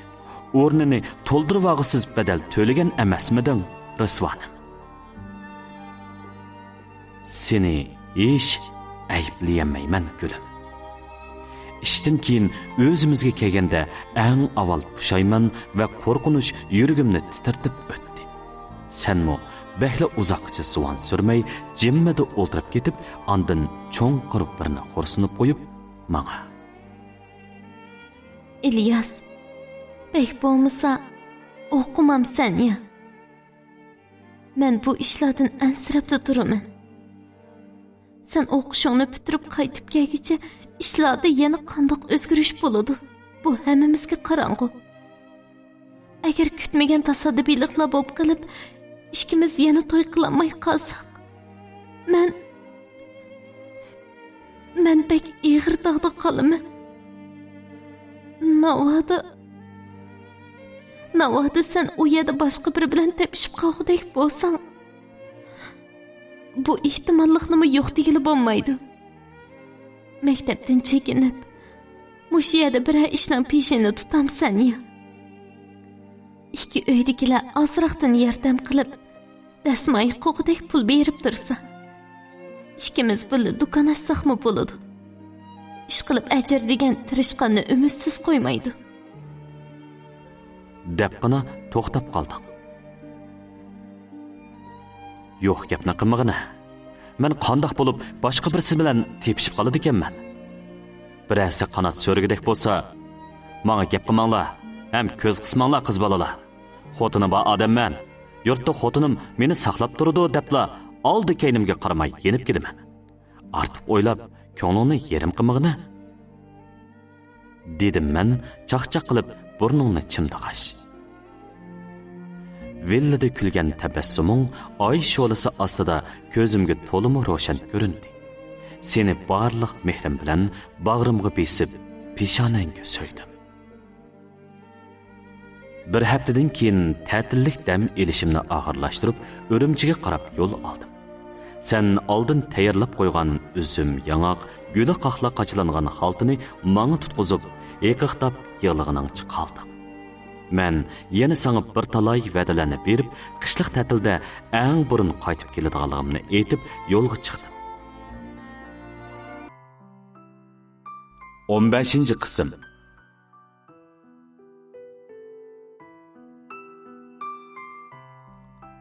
ئورنىنى تولدۇرۇۋالغۇسىز بەدەل تۆلىگەن ئەمەسمىدىڭ، رىسۋانىم؟ سېنى ھېچ ئەيىبلىيەلمەيمەن، گۈلۈم. ئىشتىن كېيىن ئۆزىمىزگە كەلگەندە، ئەڭ ئاۋۋال پۇشايمان ۋە قورقۇنچ يۈرىكىمنى تىترىتىپ ئۆتتى. سەنمۇ بەكلا ئۇزاققىچە زۇۋان سۈرمەي، جىممىدە ئولتۇرۇپ كېتىپ، ئاندىن چوڭقۇر بىرنى خورسىنىپ قويۇپ، ماڭا: «ئىلياس، بەك بولمىسا، ئوقۇمامسەن يا؟» مەن بۇ ئىشلاردىن ئەنسىرەپلا تۇرىمەن. سەن ئوقۇشۇڭنى پۈتتۈرۈپ قايتىپ كەلگۈچە ئىشلاردا يەنە قانداق ئۆزگىرىش بولىدۇ؟ بۇ ھەممىمىزگە قاراڭغۇ. ئەگەر كۈتمىگەن تاسادىپىيلىقلار بولۇپ قېلىپ، ئىككىمىز يەنە توي قىلالماي قالساق، مەن، مەن بەك ئېغىر داغدا قالىمەن. ناۋادا، ناۋادا سەن ئۇ يەردە باشقا بىرى بىلەن تېپىشىپ قالغۇدەك بولساڭ، بۇ ئېھتىماللىقنىمۇ يوق دېگىلى بولمايدۇ. مەكتەپتىن چېكىنىپ، مۇشۇ يەردە بىرەر ئىشنىڭ پېشىنى تۇتامسەن يا؟ ئىككى ئۆيدىكىلەر ئازراقتىن ياردەم قىلىپ، دەسمايە قوغۇدەك پۇل بېرىپ تۇرسا، ئىككىمىز بىللە دۇكان ئاچساقمۇ بولىدۇ. ئىشقىلىپ ئەجىر دېگەن تىرىشقاننى ئۈمىدسىز قويمايدۇ. دەپقىنا توختاپ قالدىڭ. يوق گەپنى قىلمىغىنە. مەن قانداق بولۇپ باشقا بىرسى بىلەن تېپىشىپ قالىدىكەنمەن؟ بىرەرسى قانات سۆرىگۈدەك بولسا، ماڭا گەپ قىلماڭلار ھەم كۆز قىسماڭلار، قىز بالىلار. خوتۇنى بار ئادەممەن. يۇرتتا خوتۇنۇم مېنى ساقلاپ تۇرىدۇ دەپلا ئالدى كەينىمگە قارىماي يېنىپ كېتىمەن. ئارتۇق ئويلاپ، كۆڭلۈڭنى يېرىم قىلمىغىنە، دېدىم مەن چاقچاق قىلىپ بۇرنۇڭنى چىمدىغاچ. ۋىللىدە كۈلگەن تەبەسسۇمۇڭ ئاي شولىسى ئاستىدا كۆزۈمگە تولىمۇ روشەن كۆرۈندى. سېنى بارلىق مېھرىم بىلەن باغرىمغا بېسىپ، پېشانەڭگە سۆيدۈم. بىر ھەپتىدىن كېيىن تەتىللىك دەم ئېلىشىمنى ئاخىرلاشتۇرۇپ، ئۈرۈمچىگە قاراپ يول ئالدىم. سەن ئالدىن تەييارلاپ قويغان ئۈزۈم ياڭاق، گۈلى قاقلا قاچىلانغان خالتىنى ماڭا تۇتقۇزۇپ، ھېقىقتاپ يىغلىغىنىڭچە قالدىڭ. مەن يەنە ساڭا بىر تالاي ۋەدىلەرنى بېرىپ، قىشلىق تەتىلدە ئەڭ بۇرۇن قايتىپ كېلىدىغانلىقىمنى ئېيتىپ، يولغا چىقتىم. ئون بەشىنچى قىسىم.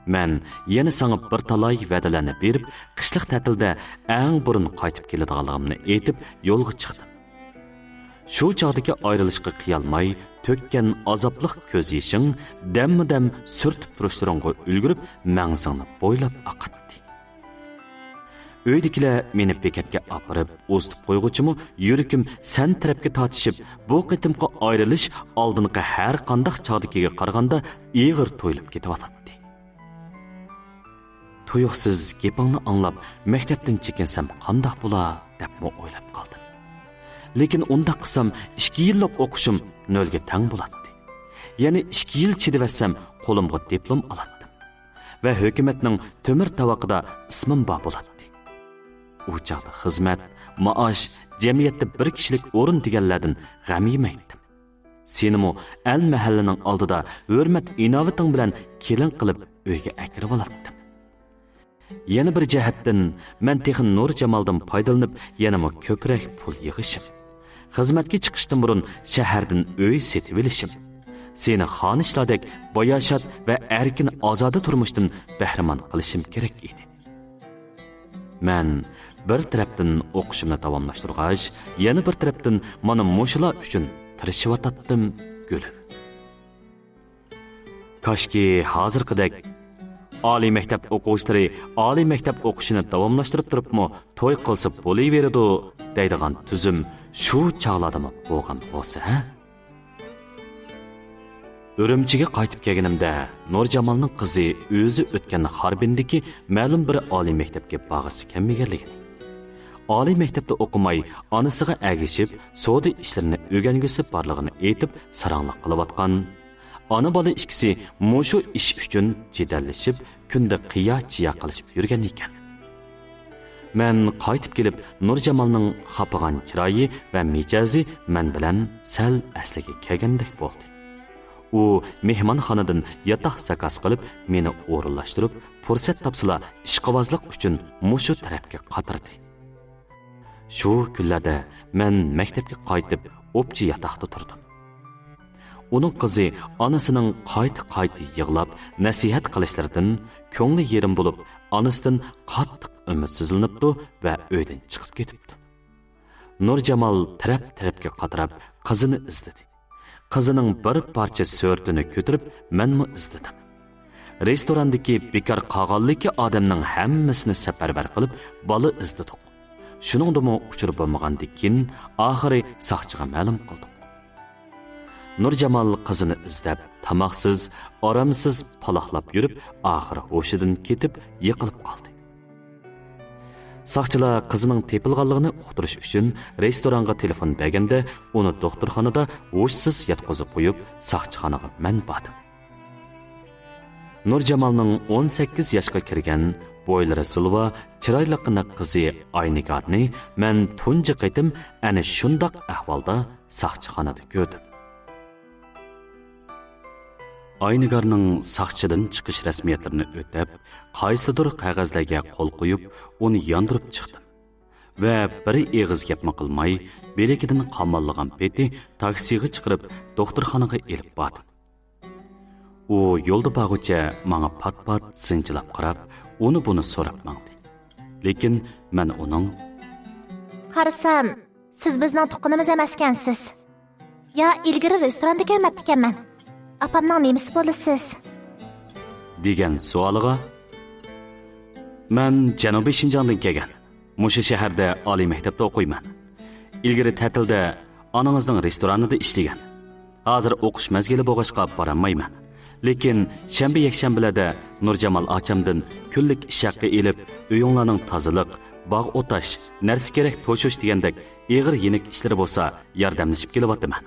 مەن يەنە ساڭا بىر تالاي ۋەدىلەرنى بېرىپ، قىشلىق تەتىلدە ئەڭ بۇرۇن قايتىپ كېلىدىغانلىقىمنى ئېيتىپ، يولغا چىقتىم. شۇ چاغدىكى ئايرىلىشقا قىيالماي تۆككەن ئازابلىق كۆز يېشىڭ دەممۇ دەم سۈرتۈپ تۇرۇشلىرىڭغا ئۈلگۈرۈپ، مەڭزىڭنى بويلاپ ئاقاتتى. ئۆيدىكىلەر مېنى بېكەتكە ئاپىرىپ ئۇزىتىپ قويغۇچىمۇ، يۈرىكىم سەن تەرەپكە تارتىشىپ، بۇ قېتىمقى ئايرىلىش ئالدىنقى ھەر قانداق چاغدىكىگە قارىغاندا ئېغىر تۇيۇلۇپ كېتىۋاتاتتى. تۇيۇقسىز گېپىڭنى ئاڭلاپ، مەكتەپتىن چېكىنسەم قانداق بولا، دەپمۇ ئويلاپ قالدىم. لېكىن ئۇنداق قىلسام، ئىككى يىللىق ئوقۇشۇم نۆلگە تەڭ بولاتتى. يەنە ئىككى يىل چىدىۋەتسەم، قولۇمغا دىپلوم ئالاتتىم. ۋە ھۆكۈمەتنىڭ تۆمۈر تاۋىقىدا ئىسمىم بار بولاتتى. ئۇ چاغدا خىزمەت، مائاش، جەمئىيەتتە بىر كىشىلىك ئورۇن دېگەنلەردىن غەم يېمەيتتىم. سېنىمۇ ئەل مەھەللىنىڭ ئالدىدا ھۆرمەت ئىناۋىتىڭ بىلەن كېلىن قىلىپ ئۆيگە ئەكىرىۋالاتتىم. يەنە بىر جەھەتتىن، مەن تېخى نۇرجامالدىن پايدىلىنىپ، يەنىمۇ كۆپرەك پۇل يىغىشىم، خىزمەتكە چىقىشتىن بۇرۇن شەھەردىن ئۆي سېتىۋېلىشىم، سېنى خانىشلاردەك باياشات ۋە ئەركىن ئازادە تۇرمۇشتىن بەھرىمەن قىلىشىم كېرەك ئىدى. مەن بىر تەرەپتىن ئوقۇشۇمنى داۋاملاشتۇرغاچ، يەنە بىر تەرەپتىن مانا مۇشۇلار ئۈچۈن تىرىشىۋاتاتتىم، گۈلۈم. كاشكى ھازىرقىدەك ئالىي مەكتەپ ئوقۇغۇچىلىرى ئالىي مەكتەپ ئوقۇشىنى داۋاملاشتۇرۇپ تۇرۇپمۇ توي قىلسا بولۇۋېرىدۇ دەيدىغان تۈزۈم شۇ چاغلاردىمۇ بولغان بولسا ھە؟ ئۈرۈمچىگە قايتىپ كەلگىنىمدە، نۇرجامالنىڭ قىزى ئۆزى ئۆتكەن خاربىندىكى مەلۇم بىر ئالىي مەكتەپكە بارغۇسى كەلمىگەنلىكىنى، ئالىي مەكتەپتە ئوقۇماي، ئانىسىغا ئەگىشىپ، سودا ئىشلىرىنى ئۆگەنگۈسى بارلىقىنى ئېيتىپ، ساراڭلىق قىلىۋاتقان، ئانا-بالا ئىككىسى مۇشۇ ئىش ئۈچۈن جېدەللىشىپ، كۈندە قىيا-چىيا قىلىشىپ يۈرگەن ئىكەن. مەن قايتىپ كېلىپ، نۇرجامالنىڭ خاپىغان چىرايى ۋە مىجەزى مەن بىلەن سەل ئەسلىگە كەلگەندەك بولدى. ئۇ مېھمانخانىدىن ياتاق زاكاز قىلىپ، مېنى ئورۇنلاشتۇرۇپ، پۇرسەت تاپسىلا ئىشقىۋازلىق ئۈچۈن مۇشۇ تەرەپكە قاتردى. شۇ كۈنلەردە مەن مەكتەپكە قايتىپ، ئوپچە ياتاقتا تۇردۇم. ئۇنىڭ قىزى ئانىسىنىڭ قايتا-قايتا يىغلاپ نەسىھەت قىلىشلىرىدىن كۆڭلى يېرىم بولۇپ، ئانىسىدىن قاتتىق ئۈمىدسىزلىنىپتۇ ۋە ئۆيدىن چىقىپ كېتىپتۇ. نۇرجامال تەرەپ-تەرەپكە قاتراپ قىزىنى ئىزدىدى. قىزىنىڭ بىر پارچە سۈرىتىنى كۆتۈرۈپ مەنمۇ ئىزدىدىم. رېستوراندىكى بىكار قالغانلىكى ئادەمنىڭ ھەممىسىنى سەپەرۋەر قىلىپ بالا ئىزدىدۇق. شۇنىڭدىمۇ ئۇچۇر بولمىغاندىن كېيىن ئاخىرى ساقچىغا مەلۇم قىلدۇق. نۇرجامال قىزىنى ئىزدەپ، تاماقسىز، ئارامسىز پالاقلاپ يۈرۈپ، ئاخىرى ھوشىدىن كېتىپ يىقىلىپ قالدى. ساقچىلار قىزىنىڭ تېپىلغانلىقىنى ئۇقتۇرۇش ئۈچۈن رېستورانغا تېلېفون بەرگەندە، ئۇنى دوختۇرخانىدا ھوشسىز ياتقۇزۇپ قويۇپ، ساقچىخانىغا مەن باردىم. نۇرجامالنىڭ ئون سەككىز ياشقا كىرگەن، بويلىرى زىلۋا، چىرايلىققىنا قىزى ئاينىگارنى مەن تۇنجى قېتىم ئەنە شۇنداق ئەھۋالدا ساقچىخانىدا كۆردۈم. ئاينىگارنىڭ ساقچىدىن چىقىش رەسمىيەتلىرىنى ئۆتەپ، قايسىدۇر قەغەزلەرگە قول قويۇپ، ئۇنى ياندۇرۇپ چىقتىم. ۋە بىر ئېغىز گەپمۇ قىلماي، بىلىكىدىن قاماللىغان پېتى تاكسىغا چىقىرىپ، دوختۇرخانىغا ئېلىپ باردىم. ئۇ يولدا بارغۇچە ماڭا پات-پات سىنچىلاپ قاراپ، ئۇنى-بۇنى سوراپ ماڭدى. لېكىن مەن ئۇنىڭ، قارىسام، سىز بىزنىڭ تۇغقىنىمىز ئەمەسكەنسىز. يا ئىلگىرى رېستوراندا كۆرمەپتىكەنمەن. ئاپامنىڭ نېمىسى بولىسىز؟ دېگەن سوئالىغا، مەن جەنۇبىي شىنجاڭدىن كەلگەن. مۇشۇ شەھەردە ئالىي مەكتەپتە ئوقۇيمەن. ئىلگىرى تەتىلدە ئانىڭىزنىڭ رېستورانىدا ئىشلىگەن. ھازىر ئوقۇش مەزگىلى بولغاچقا بارالمايمەن. لېكىن شەنبە، يەكشەنبىلەردە نۇرجامال ئاچامدىن كۈنلۈك ئىش ھەققى ئېلىپ، ئۆيۈڭلارنىڭ تازىلىق، باغ ئوتاش، نەرسە كېرەك توشۇش دېگەندەك ئېغىر يېنىك ئىشلىرى بولسا ياردەملىشىپ كېلىۋاتىمەن.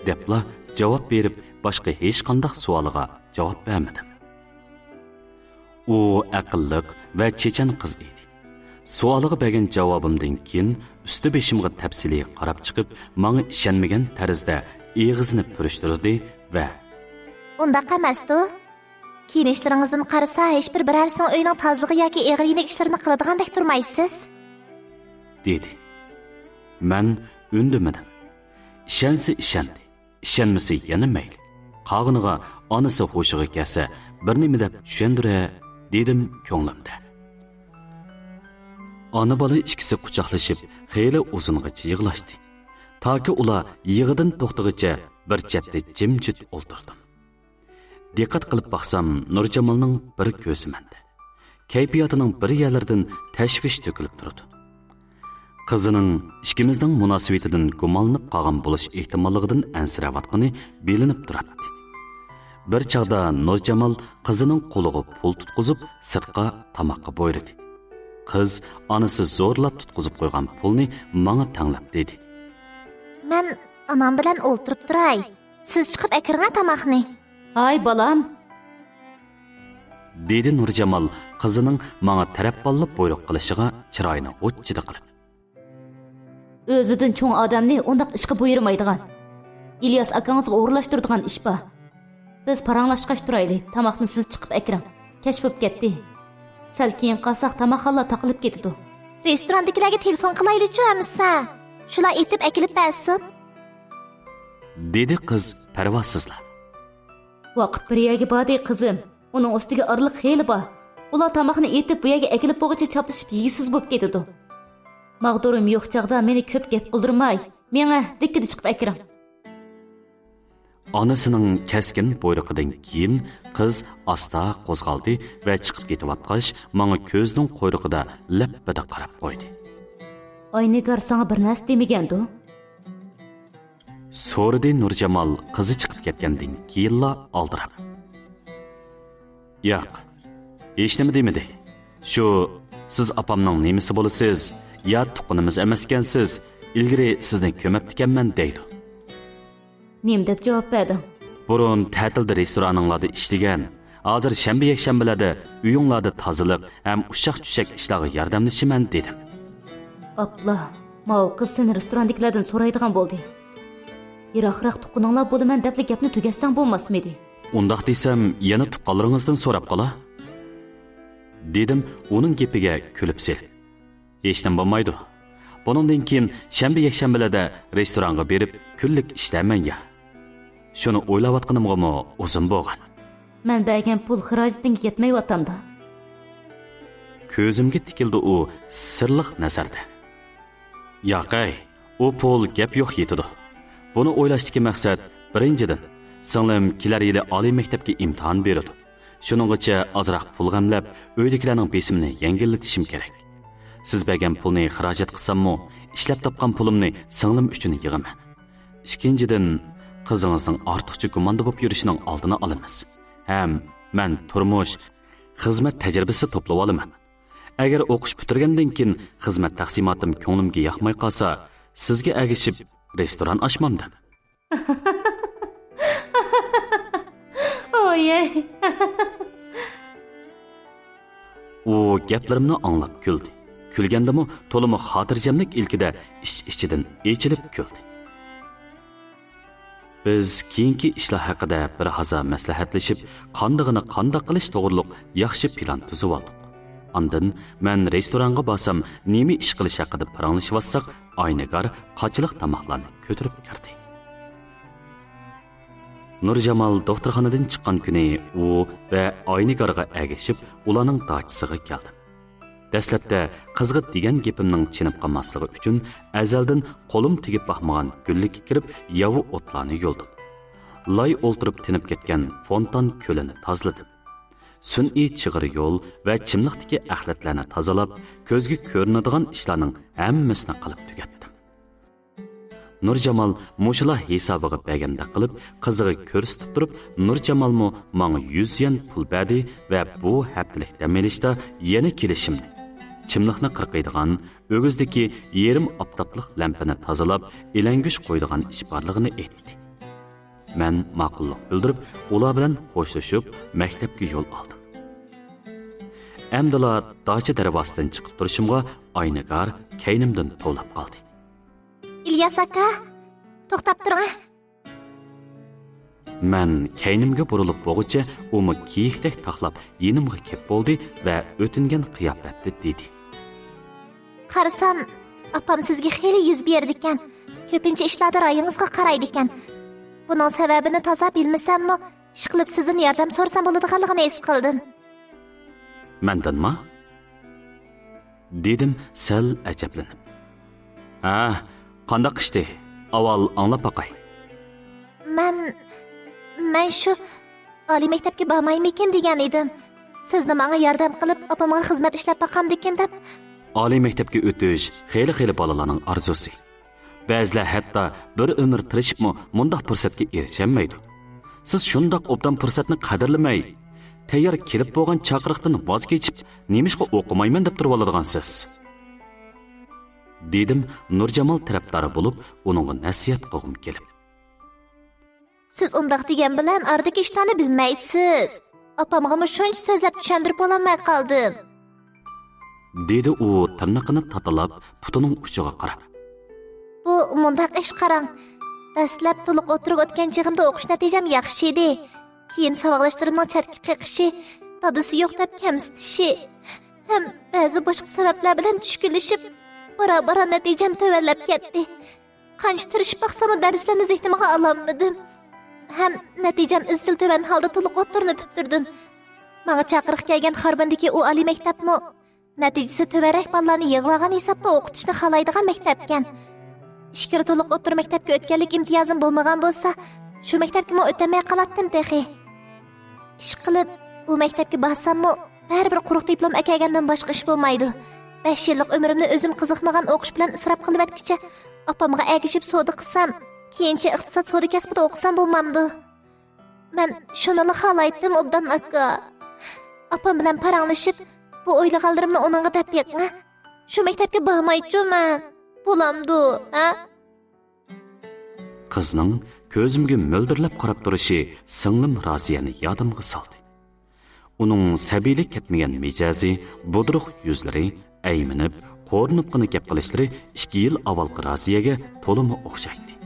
دەپلا جاۋاب بېرىپ، باشقا ھېچقانداق سوئالىغا جاۋاب بەرمىدىم. ئۇ ئەقىللىق ۋە چېچەن قىز ئىدى. سوئالىغا بەرگەن جاۋابىمدىن كېيىن ئۈستى بېشىمغا تەپسىلىي قاراپ چىقىپ، ماڭا ئىشەنمىگەن تەرزدە ئېغىزىنى پۈرۈشتۈردى ۋە، ئۇنداق ئەمەستۇ؟ كىيىنىشلىرىڭىزدىن قارىسا، ھېچبىر بىرەرسىنىڭ ئۆيىنىڭ تازىلىقى ياكى ئېغىر يېنىك ئىشلىرىنى قىلىدىغاندەك تۇرمايسىز. دېدى. مەن ئۈندىمىدىم. ئىشەنسە ئىشەندى، ئىشەنمىسە يەنە مەيلى. قالغىنىغا ئانىسى ھوشىغا كەلسە، بىر نېمە دەپ چۈشەندۈرە، دېدىم كۆڭلۈمدە. ئانا-بالا ئىككىسى قۇچاقلىشىپ، خېلى ئۇزۇنغىچە يىغلاشتى. تاكى ئۇلار يىغىدىن توختىغىچە بىر چەتتە جىمجىت ئولتۇردۇم. دىققەت قىلىپ باقسام، نۇرجامالنىڭ بىر كۆزى مەندە. كەيپىياتىنىڭ بىر يەرلىرىدىن تەشۋىش تۆكۈلۈپ تۇرىدۇ. قىزىنىڭ ئىككىمىزنىڭ مۇناسىۋىتىدىن گۇمانلىنىپ قالغان بولۇش ئېھتىماللىقىدىن ئەنسىرەۋاتقىنى بىلىنىپ تۇراتتى. بىر چاغدا نۇرجامال قىزىنىڭ قولىغا پۇل تۇتقۇزۇپ، سىرتقا تاماققا بۇيرۇدى. قىز ئانىسى زورلاپ تۇتقۇزۇپ قويغان پۇلنى ماڭا تەڭلەپ دېدى. مەن ئانام بىلەن ئولتۇرۇپ تۇراي. سىز چىقىپ ئەكىرىڭە تاماقنى. ھاي، بالام! دېدى نۇرجامال قىزىنىڭ ماڭا تەرەپ بالىلىق بۇيرۇق قىلىشىغا چىرايىنى غۇچچىدە قىلىپ. ئۆزىدىن چوڭ ئادەمنى ئۇنداق ئىشقا بۇيرۇمايدىغان. ئىلياس ئاكىڭىزغا ئورۇنلاشتۇرىدىغان ئىش بار. بىز پاراڭلاشقاچ تۇرايلى، تاماقنى سىز چىقىپ ئەكىرىڭ. كەچ بوپ كەتتى. سەل كېيىن قالساق، تاماقخانىلار تاقىلىپ كېتىدۇ. رېستوراندىكىلەرگە تېلېفون قىلايلىچۇ ئەمىسە. شۇلار ئېتىپ ئەكېلىپ بەرسۇن. دېدى قىز پەرۋاسىزلا. ۋاقىت بىر يەرگە باردى، قىزىم. ئۇنىڭ ئۈستىگە ئارىلىق خېلى بار. ئۇلار تاماقنى ئېتىپ، بۇ يەرگە ئەكېلىپ بولغۇچە چاپلىشىپ يېگۈسىز بوپ كېتىدۇ. ماغدۇرۇم يوق چاغدا مېنى كۆپ گەپ قىلدۇرماي، مېڭە، دىككىدە چىقىپ ئەكىرىڭ. ئانىسىنىڭ كەسكىن بۇيرۇقىدىن كېيىن قىز ئاستا قوزغالدى ۋە چىقىپ كېتىۋاتقاچ، ماڭا كۆزىنىڭ قۇيرۇقىدا لەپپىدە قاراپ قويدى. ئاينىگار ساڭا بىر نەرسە دېمىگەندۇ؟ سورىدى نۇرجامال قىزى چىقىپ كەتكەندىن كېيىنلا ئالدىراپ. ياق، ھېچنېمە دېمىدى. شۇ، سىز ئاپامنىڭ نېمىسى بولىسىز، يا تۇغقىنىمىز ئەمەسكەنسىز، ئىلگىرى سىزنى كۆرمەپتىكەنمەن دەيدۇ. نېمە دەپ جاۋاب بەردىڭ؟ بۇرۇن تەتىلدە رېستورانىڭلاردا ئىشلىگەن، ھازىر شەنبە يەكشەنبىلەردە ئۆيۈڭلاردا تازىلىق ھەم ئۇششاق چۈششەك ئىشلارغا ياردەملىشىمەن دېدىم. ئاپلا، ماۋۇ قىز سېنى رېستوراندىكىلەردىن سورايدىغان بولدى. يىراقراق تۇغقىنىڭلار بولىمەن دەپلا گەپنى تۈگەتسەڭ بولماسمىدى؟ ئۇنداق دېسەم يەنە تۇغقانلىرىڭىزدىن سوراپ قالا، دېدىم ئۇنىڭ گېپىگە كۈلۈپ سېلىپ. ھېچنېمە بولمايدۇ. بۇنىڭدىن كېيىن شەنبە يەكشەنبىلەردە رېستورانغا بېرىپ كۈنلۈك ئىشلەرمەن يا. شۇنى ئويلاۋاتقىنىمغىمۇ ئۇزۇن بولغان. مەن بەرگەن پۇل خىراجىتىڭگە يەتمەيۋاتامدا؟ كۆزۈمگە تىكىلدى ئۇ سىرلىق نەزەردە. ياقەي، ئۇ پۇل گەپ يوق يېتىدۇ. بۇنى ئويلاشتىكى مەقسەت، بىرىنچىدىن، سىڭلىم كېلەر يىلى ئالىي مەكتەپكە ئىمتىھان بېرىدۇ. شۇنىڭغىچە ئازراق پۇل غەملەپ، ئۆيدىكىلەرنىڭ بېسىمىنى يەڭگىللىتىشىم كېرەك. سىز بەرگەن پۇلنى خىراجەت قىلساممۇ، ئىشلەپ تاپقان پۇلۇمنى سىڭلىم ئۈچۈن يىغىمەن. ئىككىنچىدىن، قىزىڭىزنىڭ ئارتۇقچە گۇماندا بولۇپ يۈرۈشىنىڭ ئالدىنى ئالىمىز. ھەم مەن تۇرمۇش، خىزمەت تەجرىبىسى توپلىۋالىمەن. ئەگەر ئوقۇش پۈتتۈرگەندىن كېيىن خىزمەت تەقسىماتىم كۆڭلۈمگە ياقماي قالسا، سىزگە ئەگىشىپ رېستوران ئاچمامدىم. ئويەي. ئۇ گەپلىرىمنى ئاڭلاپ كۈلدى. كۈلگەندىمۇ تولىمۇ خاتىرجەملىك ئىلكىدە ئىچ-ئىچىدىن ئېچىلىپ كۈلدى. بىز كېيىنكى ئىشلار ھەققىدە بىر ھازا مەسلىھەتلىشىپ، قاندىغىنى قانداق قىلىش توغرۇلۇق ياخشى پىلان تۈزۈۋالدۇق. ئاندىن مەن رېستورانغا بارسام، نېمە ئىش قىلىش ھەققىدە پاراڭلىشىۋاتساق، ئاينىگار قاچىلىق تاماقلارنى كۆتۈرۈپ كىردى. نۇرجامال دوختۇرخانىدىن چىققان كۈنى ئۇ ۋە ئاينىگارغا ئەگىشىپ ئۇلارنىڭ داچىسىغا كەلدىم. دەسلەپتە قىزغا دېگەن گېپىمنىڭ چېنىپ قالماسلىقى ئۈچۈن ئەزەلدىن قولۇم تېگىپ باقمىغان گۈللۈككە كىرىپ ياۋا ئوتلارنى يۇلدۇم. لاي ئولتۇرۇپ تىنىپ كەتكەن فونتان كۆلىنى تازىلىدىم. سۈنئىي چىغىر يول ۋە چىملىقتىكى ئەخلەتلەرنى تازىلاپ، كۆزگە كۆرۈنىدىغان ئىشلارنىڭ ھەممىسىنى قىلىپ تۈگەتتىم. نۇرجامال مۇشۇلار ھېسابىغا بەرگەندەك قىلىپ، قىزىغا كۆرسىتىپ تۇرۇپ، نۇرجامالمۇ ماڭا يۈز يۈەن پۇل بەردى ۋە بۇ ھەپتىلىك دەم ئېلىشتا يەنە كېلىشىمنى، چىملىقنى قىرقىدىغان، ئۆگزىدىكى يېرىم ئاپتاپلىق لەمپىنى تازىلاپ، ئىلەڭگۈچ قويىدىغان ئىش بارلىقىنى ئېيتتى. مەن ماقۇللۇق بىلدۈرۈپ، ئۇلار بىلەن خوشلىشىپ، مەكتەپكە يول ئالدىم. ئەمدىلا داچا دەرۋازىسىدىن چىقىپ تۇرۇشۇمغا، ئاينىگار كەينىمدىن توۋلاپ قالدى. ئىلياس ئاكا، توختاپ تۇرۇڭ. مەن كەينىمگە بۇرۇلۇپ بولغۇچە، ئۇمۇ كىيىكتەك تاقلاپ يېنىمغا كەپ بولدى ۋە ئۆتۈنگەن قىياپەتتە دېدى. قارىسام، ئاپام سىزگە خېلى يۈز بېرىدىكەن. كۆپىنچە ئىشلاردا رايىڭىزغا قارايدىكەن. بۇنىڭ سەۋەبىنى تازا بىلمىسەممۇ، ئىشقىلىپ سىزدىن ياردەم سورىسام بولىدىغانلىقىنى ھېس قىلدىم. مەندىنمۇ؟ دېدىم سەل ئەجەبلىنىپ. ھە، قانداق ئىشتى؟ ئاۋۋال ئاڭلاپ باقاي. مەن، مەن شۇ ئالىي مەكتەپكە بارمايمىكىن دېگەن ئىدىم. سىزنى ماڭا ياردەم قىلىپ، ئاپامغا خىزمەت ئىشلەپ باقامدىكىن دەپ. ئالىي مەكتەپكە ئۆتۈش خېلى-خېلى بالىلارنىڭ ئارزۇسى. بەزىلەر ھەتتا بىر ئۆمۈر تىرىشىپمۇ مۇنداق پۇرسەتكە ئېرىشەلمەيدۇ. سىز شۇنداق ئوبدان پۇرسەتنى قەدىرلىمەي، تەييار كېلىپ بولغان چاقىرىقتىن ۋاز كېچىپ، نېمىشقا ئوقۇمايمەن دەپ تۇرۇۋالىدىغانسىز؟ دېدىم نۇرجامال تەرەپدارى بولۇپ، ئۇنىڭغا نەسىھەت قىلغۇم كېلىپ. سىز ئۇنداق دېگەن بىلەن ئارىدىكى ئىشلارنى بىلمەيسىز. ئاپامغىمۇ شۇنچە سۆزلەپ چۈشەندۈرۈپ بولالماي قالدىم. دېدى ئۇ تىرنىقىنى تاتىلاپ پۇتىنىڭ ئۇچىغا قاراپ. بۇ مۇنداق ئىش قاراڭ. دەسلەپ تولۇق ئوتتۇرىغا ئۆتكەن چېغىمدا ئوقۇش نەتىجەم ياخشى ئىدى. كېيىن ساۋاقداشلىرىمنىڭ چەتكە قېقىشى، دادىسى يوق دەپ كەمسىتىشى ھەم بەزى باشقا سەۋەبلەر بىلەن چۈشكۈنلىشىپ، بارا-بارا نەتىجەم تۆۋەنلەپ كەتتى. قانچە تىرىشىپ باقساممۇ دەرسلەرنى زېھنىمغا ئالالمىدىم. ھەم نەتىجەم ئىزچىل تۆۋەن ھالدا تولۇق ئوتتۇرىنى پۈتتۈردۈم. ماڭا چاقىرىق كەلگەن خاربىندىكى ئۇ ئالىي مەكتەپمۇ نەتىجىسى تۆۋەنرەك بالىلارنى يىغىۋالغان ھېسابتا ئوقۇتۇشنى خالايدىغان مەكتەپكەن. ئىچكىرى تولۇق ئوتتۇرا مەكتەپكە ئۆتكەنلىك ئىمتىيازىم بولمىغان بولسا، شۇ مەكتەپكىمۇ ئۆتەلمەي قالاتتىم تېخى. ئىشقىلىپ، ئۇ مەكتەپكە بارساممۇ، بەرىبىر قۇرۇق دىپلوم ئەكەلگەندىن باشقا ئىش بولمايدۇ. بەش يىللىق ئۆمرۈمنى ئۆزۈم قىزىقمىغان ئوقۇش بىلەن ئىسراپ قىلىۋەتكۈچە، ئاپامغا ئەگىشىپ سودا قىلسام، كېيىنچە ئىقتىساد سودا كەسپىدە ئوقۇسام بولمامدۇ؟ مەن شۇنىلا خالايتتىم، ئوبدان ئاكا. ئاپام بىلەن پاراڭلىشىپ، بۇ ئويلىغانلىرىمنى ئۇنىڭغا دەپ بېقىڭ. شۇ مەكتەپكە بارمايچۇ مەن. بولامدۇ، ھە؟ قىزنىڭ كۆزۈمگە مۆلدۈرلەپ قاراپ تۇرۇشى سىڭلىم رازىيەنى يادىمغا سالدى. ئۇنىڭ سەبىيلىك كەتمىگەن مىجەزى، بۇدرۇق يۈزلىرى، ئەيمىنىپ، قورۇنۇپقىنە گەپ قىلىشلىرى ئىككى يىل ئاۋۋالقى رازىيەگە تولىمۇ ئوخشايتتى.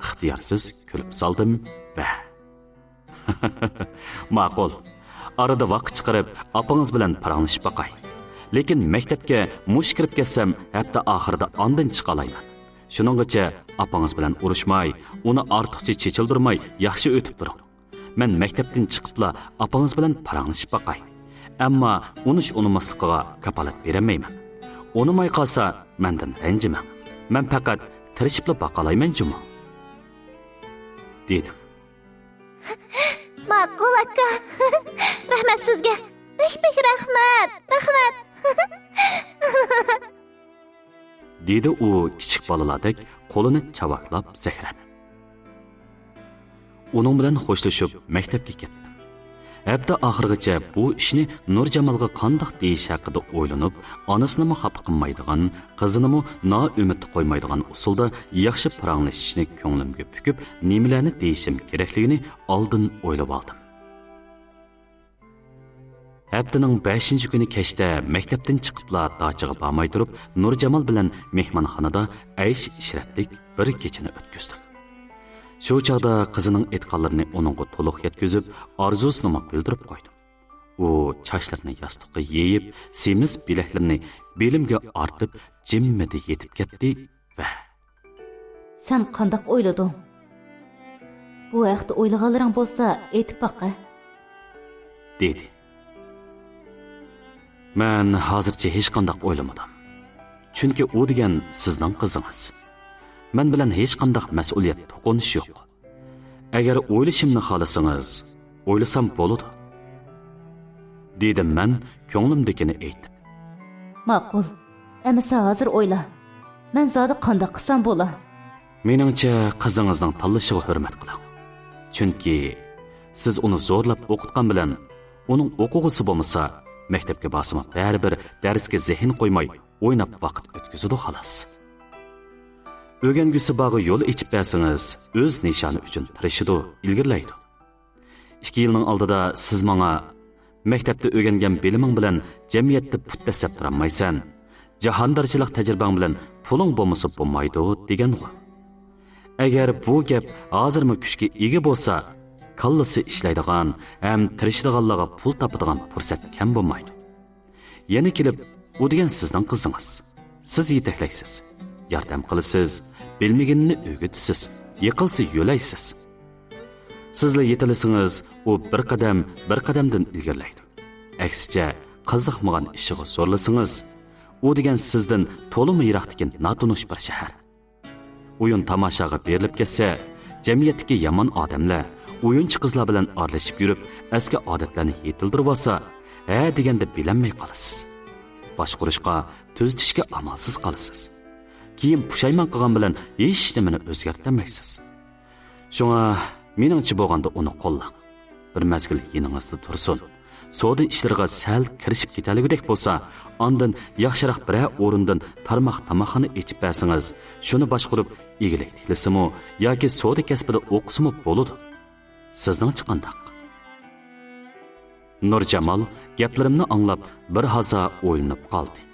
ئىختىيارسىز كۈلۈپ سالدىم ۋە ماقۇل. ئارىدا ۋاقىت چىقىرىپ، ئاپىڭىز بىلەن پاراڭلىشىپ باقاي. لېكىن مەكتەپكە مۇشۇ كىرىپ كەتسەم، ھەپتە ئاخىرىدا ئاندىن چىقالايمەن. شۇنىڭغىچە ئاپىڭىز بىلەن ئۇرۇشماي، ئۇنى ئارتۇقچە چېچىلدۇرماي ياخشى ئۆتۈپ تۇرۇڭ. مەن مەكتەپتىن چىقىپلا ئاپىڭىز بىلەن پاراڭلىشىپ باقاي. ئەمما ئۇنىش-ئۇنىماسلىقىغا كاپالەت بېرەلمەيمەن. ئۇنىماي قالسا، مەندىن رەنجىمەڭ. مەن پەقەت تىرىشىپلا باقالايمەن جۇمۇ. دېدىم. ماقۇل ئاكا. رەھمەت سىزگە. بەك بەك رەھمەت. رەھمەت. دېدى ئۇ كىچىك بالىلاردەك قولىنى چاۋاكلاپ زەكرەپ. ئۇنىڭ بىلەن خوشلىشىپ مەكتەپكە كەتتىم. ھەپتە ئاخىرىغىچە بۇ ئىشنى نۇرجامالغا قانداق دېيىش ھەققىدە ئويلىنىپ، ئانىسىنىمۇ خاپا قىلمايدىغان، قىزىنىمۇ نائۈمىدتە قويمايدىغان ئۇسۇلدا ياخشى پاراڭلىشىشنى كۆڭلۈمگە پۈكۈپ، نېمىلەرنى دېيىشىم كېرەكلىكىنى ئالدىن ئويلىۋالدىم. ھەپتىنىڭ بەشىنچى كۈنى كەچتە مەكتەپتىن چىقىپلا داچىغا بارماي تۇرۇپ، نۇرجامال بىلەن مېھمانخانىدا ئەيش-ئىشرەتلىك بىر كېچىنى ئۆتكۈزدۈم. شۇ چاغدا قىزىنىڭ ئېيتقانلىرىنى ئۇنىڭغا تولۇق يەتكۈزۈپ، ئارزۇسىنىمۇ بىلدۈرۈپ قويدۇم. ئۇ چاچلىرىنى ياستۇققا يېيىپ، سېمىز بىلەكلىرىنى بېلىمگە ئارتىپ، جىممىدە يېتىپ كەتتى ۋە سەن قانداق ئويلىدىڭ؟ بۇ ھەقتە ئويلىغانلىرىڭ بولسا ئېيتىپ باقە. دېدى. مەن ھازىرچە ھېچقانداق ئويلىمىدىم. چۈنكى ئۇ دېگەن سىزنىڭ قىزىڭىز. مەن بىلەن ھېچقانداق مەسئۇلىيەت توقۇنۇشى يوق. ئەگەر ئويلىشىمنى خالىسىڭىز، ئويلىسام بولىدۇ. دېدىم مەن كۆڭلۈمدىكىنى ئېيتىپ. ماقۇل. ئەمىسە ھازىر ئويلا. مەن زادى قانداق قىلسام بولا؟ مېنىڭچە، قىزىڭىزنىڭ تاللىشىغا ھۆرمەت قىلىڭ. چۈنكى سىز ئۇنى زورلاپ ئوقۇتقان بىلەن، ئۇنىڭ ئوقۇغۇسى بولمىسا، مەكتەپكە بارسىمۇ بەرىبىر دەرسكە زېھىن قويماي، ئويناپ ۋاقىت ئۆتكۈزىدۇ، خالاس. ئۆگەنگۈسى بارغا يول ئېچىپ بەرسىڭىز، ئۆز نىشانى ئۈچۈن تىرىشىدۇ، ئىلگىرىلەيدۇ. ئىككى يىلنىڭ ئالدىدا سىز ماڭا، «مەكتەپتە ئۆگەنگەن بىلىمىڭ بىلەن جەمئىيەتتە پۇت دەسسەپ تۇرالمايسەن، جاھاندارچىلىق تەجرىبەڭ بىلەن پۇلۇڭ بولمىسا بولمايدۇ» دېگەنغۇ. ئەگەر بۇ گەپ ھازىرمۇ كۈچكە ئىگە بولسا، كاللىسى ئىشلەيدىغان ھەم تىرىشىدىغانلارغا پۇل تاپىدىغان پۇرسەت كەم بولمايدۇ. يەنە كېلىپ، ئۇ دېگەن سىزنىڭ قىزىڭىز. سىز يېتەكلەيسىز، ياردەم قىلىسىز، بىلمىگىنىنى ئۆگىتىسىز، يىقىلسا يۆلەيسىز. سىزلا يېتىلىسىڭىز، ئۇ بىر قەدەم، بىر قەدەمدىن ئىلگىرىلەيدۇ. ئەكسىچە، قىزىقمىغان ئىشىغا زورلىسىڭىز، ئۇ دېگەن سىزدىن تولىمۇ يىراقتىكى ناتونۇش بىر شەھەر. ئويۇن تاماشاغا بېرىلىپ كەتسە، جەمئىيەتتىكى يامان ئادەملەر، ئويۇنچى قىزلار بىلەن ئارىلىشىپ يۈرۈپ، ئەسكى ئادەتلەرنى يېتىلدۈرۈۋالسا، ھە دېگەندە بىلەلمەي قالىسىز. باشقۇرۇشقا، تۈزىتىشكە ئامالسىز قالىسىز. كېيىن پۇشايمان قىلغان بىلەن ھېچنېمىنى ئۆزگەرتەلمەيسىز. شۇڭا، مېنىڭچە بولغاندا ئۇنى قوللاڭ. بىر مەزگىل يېنىڭىزدا تۇرسۇن. سودا ئىشلىرىغا سەل كىرىشىپ كېتەلىگۈدەك بولسا، ئاندىن ياخشىراق بىرەر ئورۇندىن تارماق تاماقخانا ئېچىپ بەرسىڭىز، شۇنى باشقۇرۇپ ئىگىلىك تىكلىسىمۇ ياكى سودا كەسپىدە ئوقۇسىمۇ بولىدۇ. سىزنىڭچە قانداق؟ نۇرجامال گەپلىرىمنى ئاڭلاپ بىر ھازا ئويلىنىپ قالدى.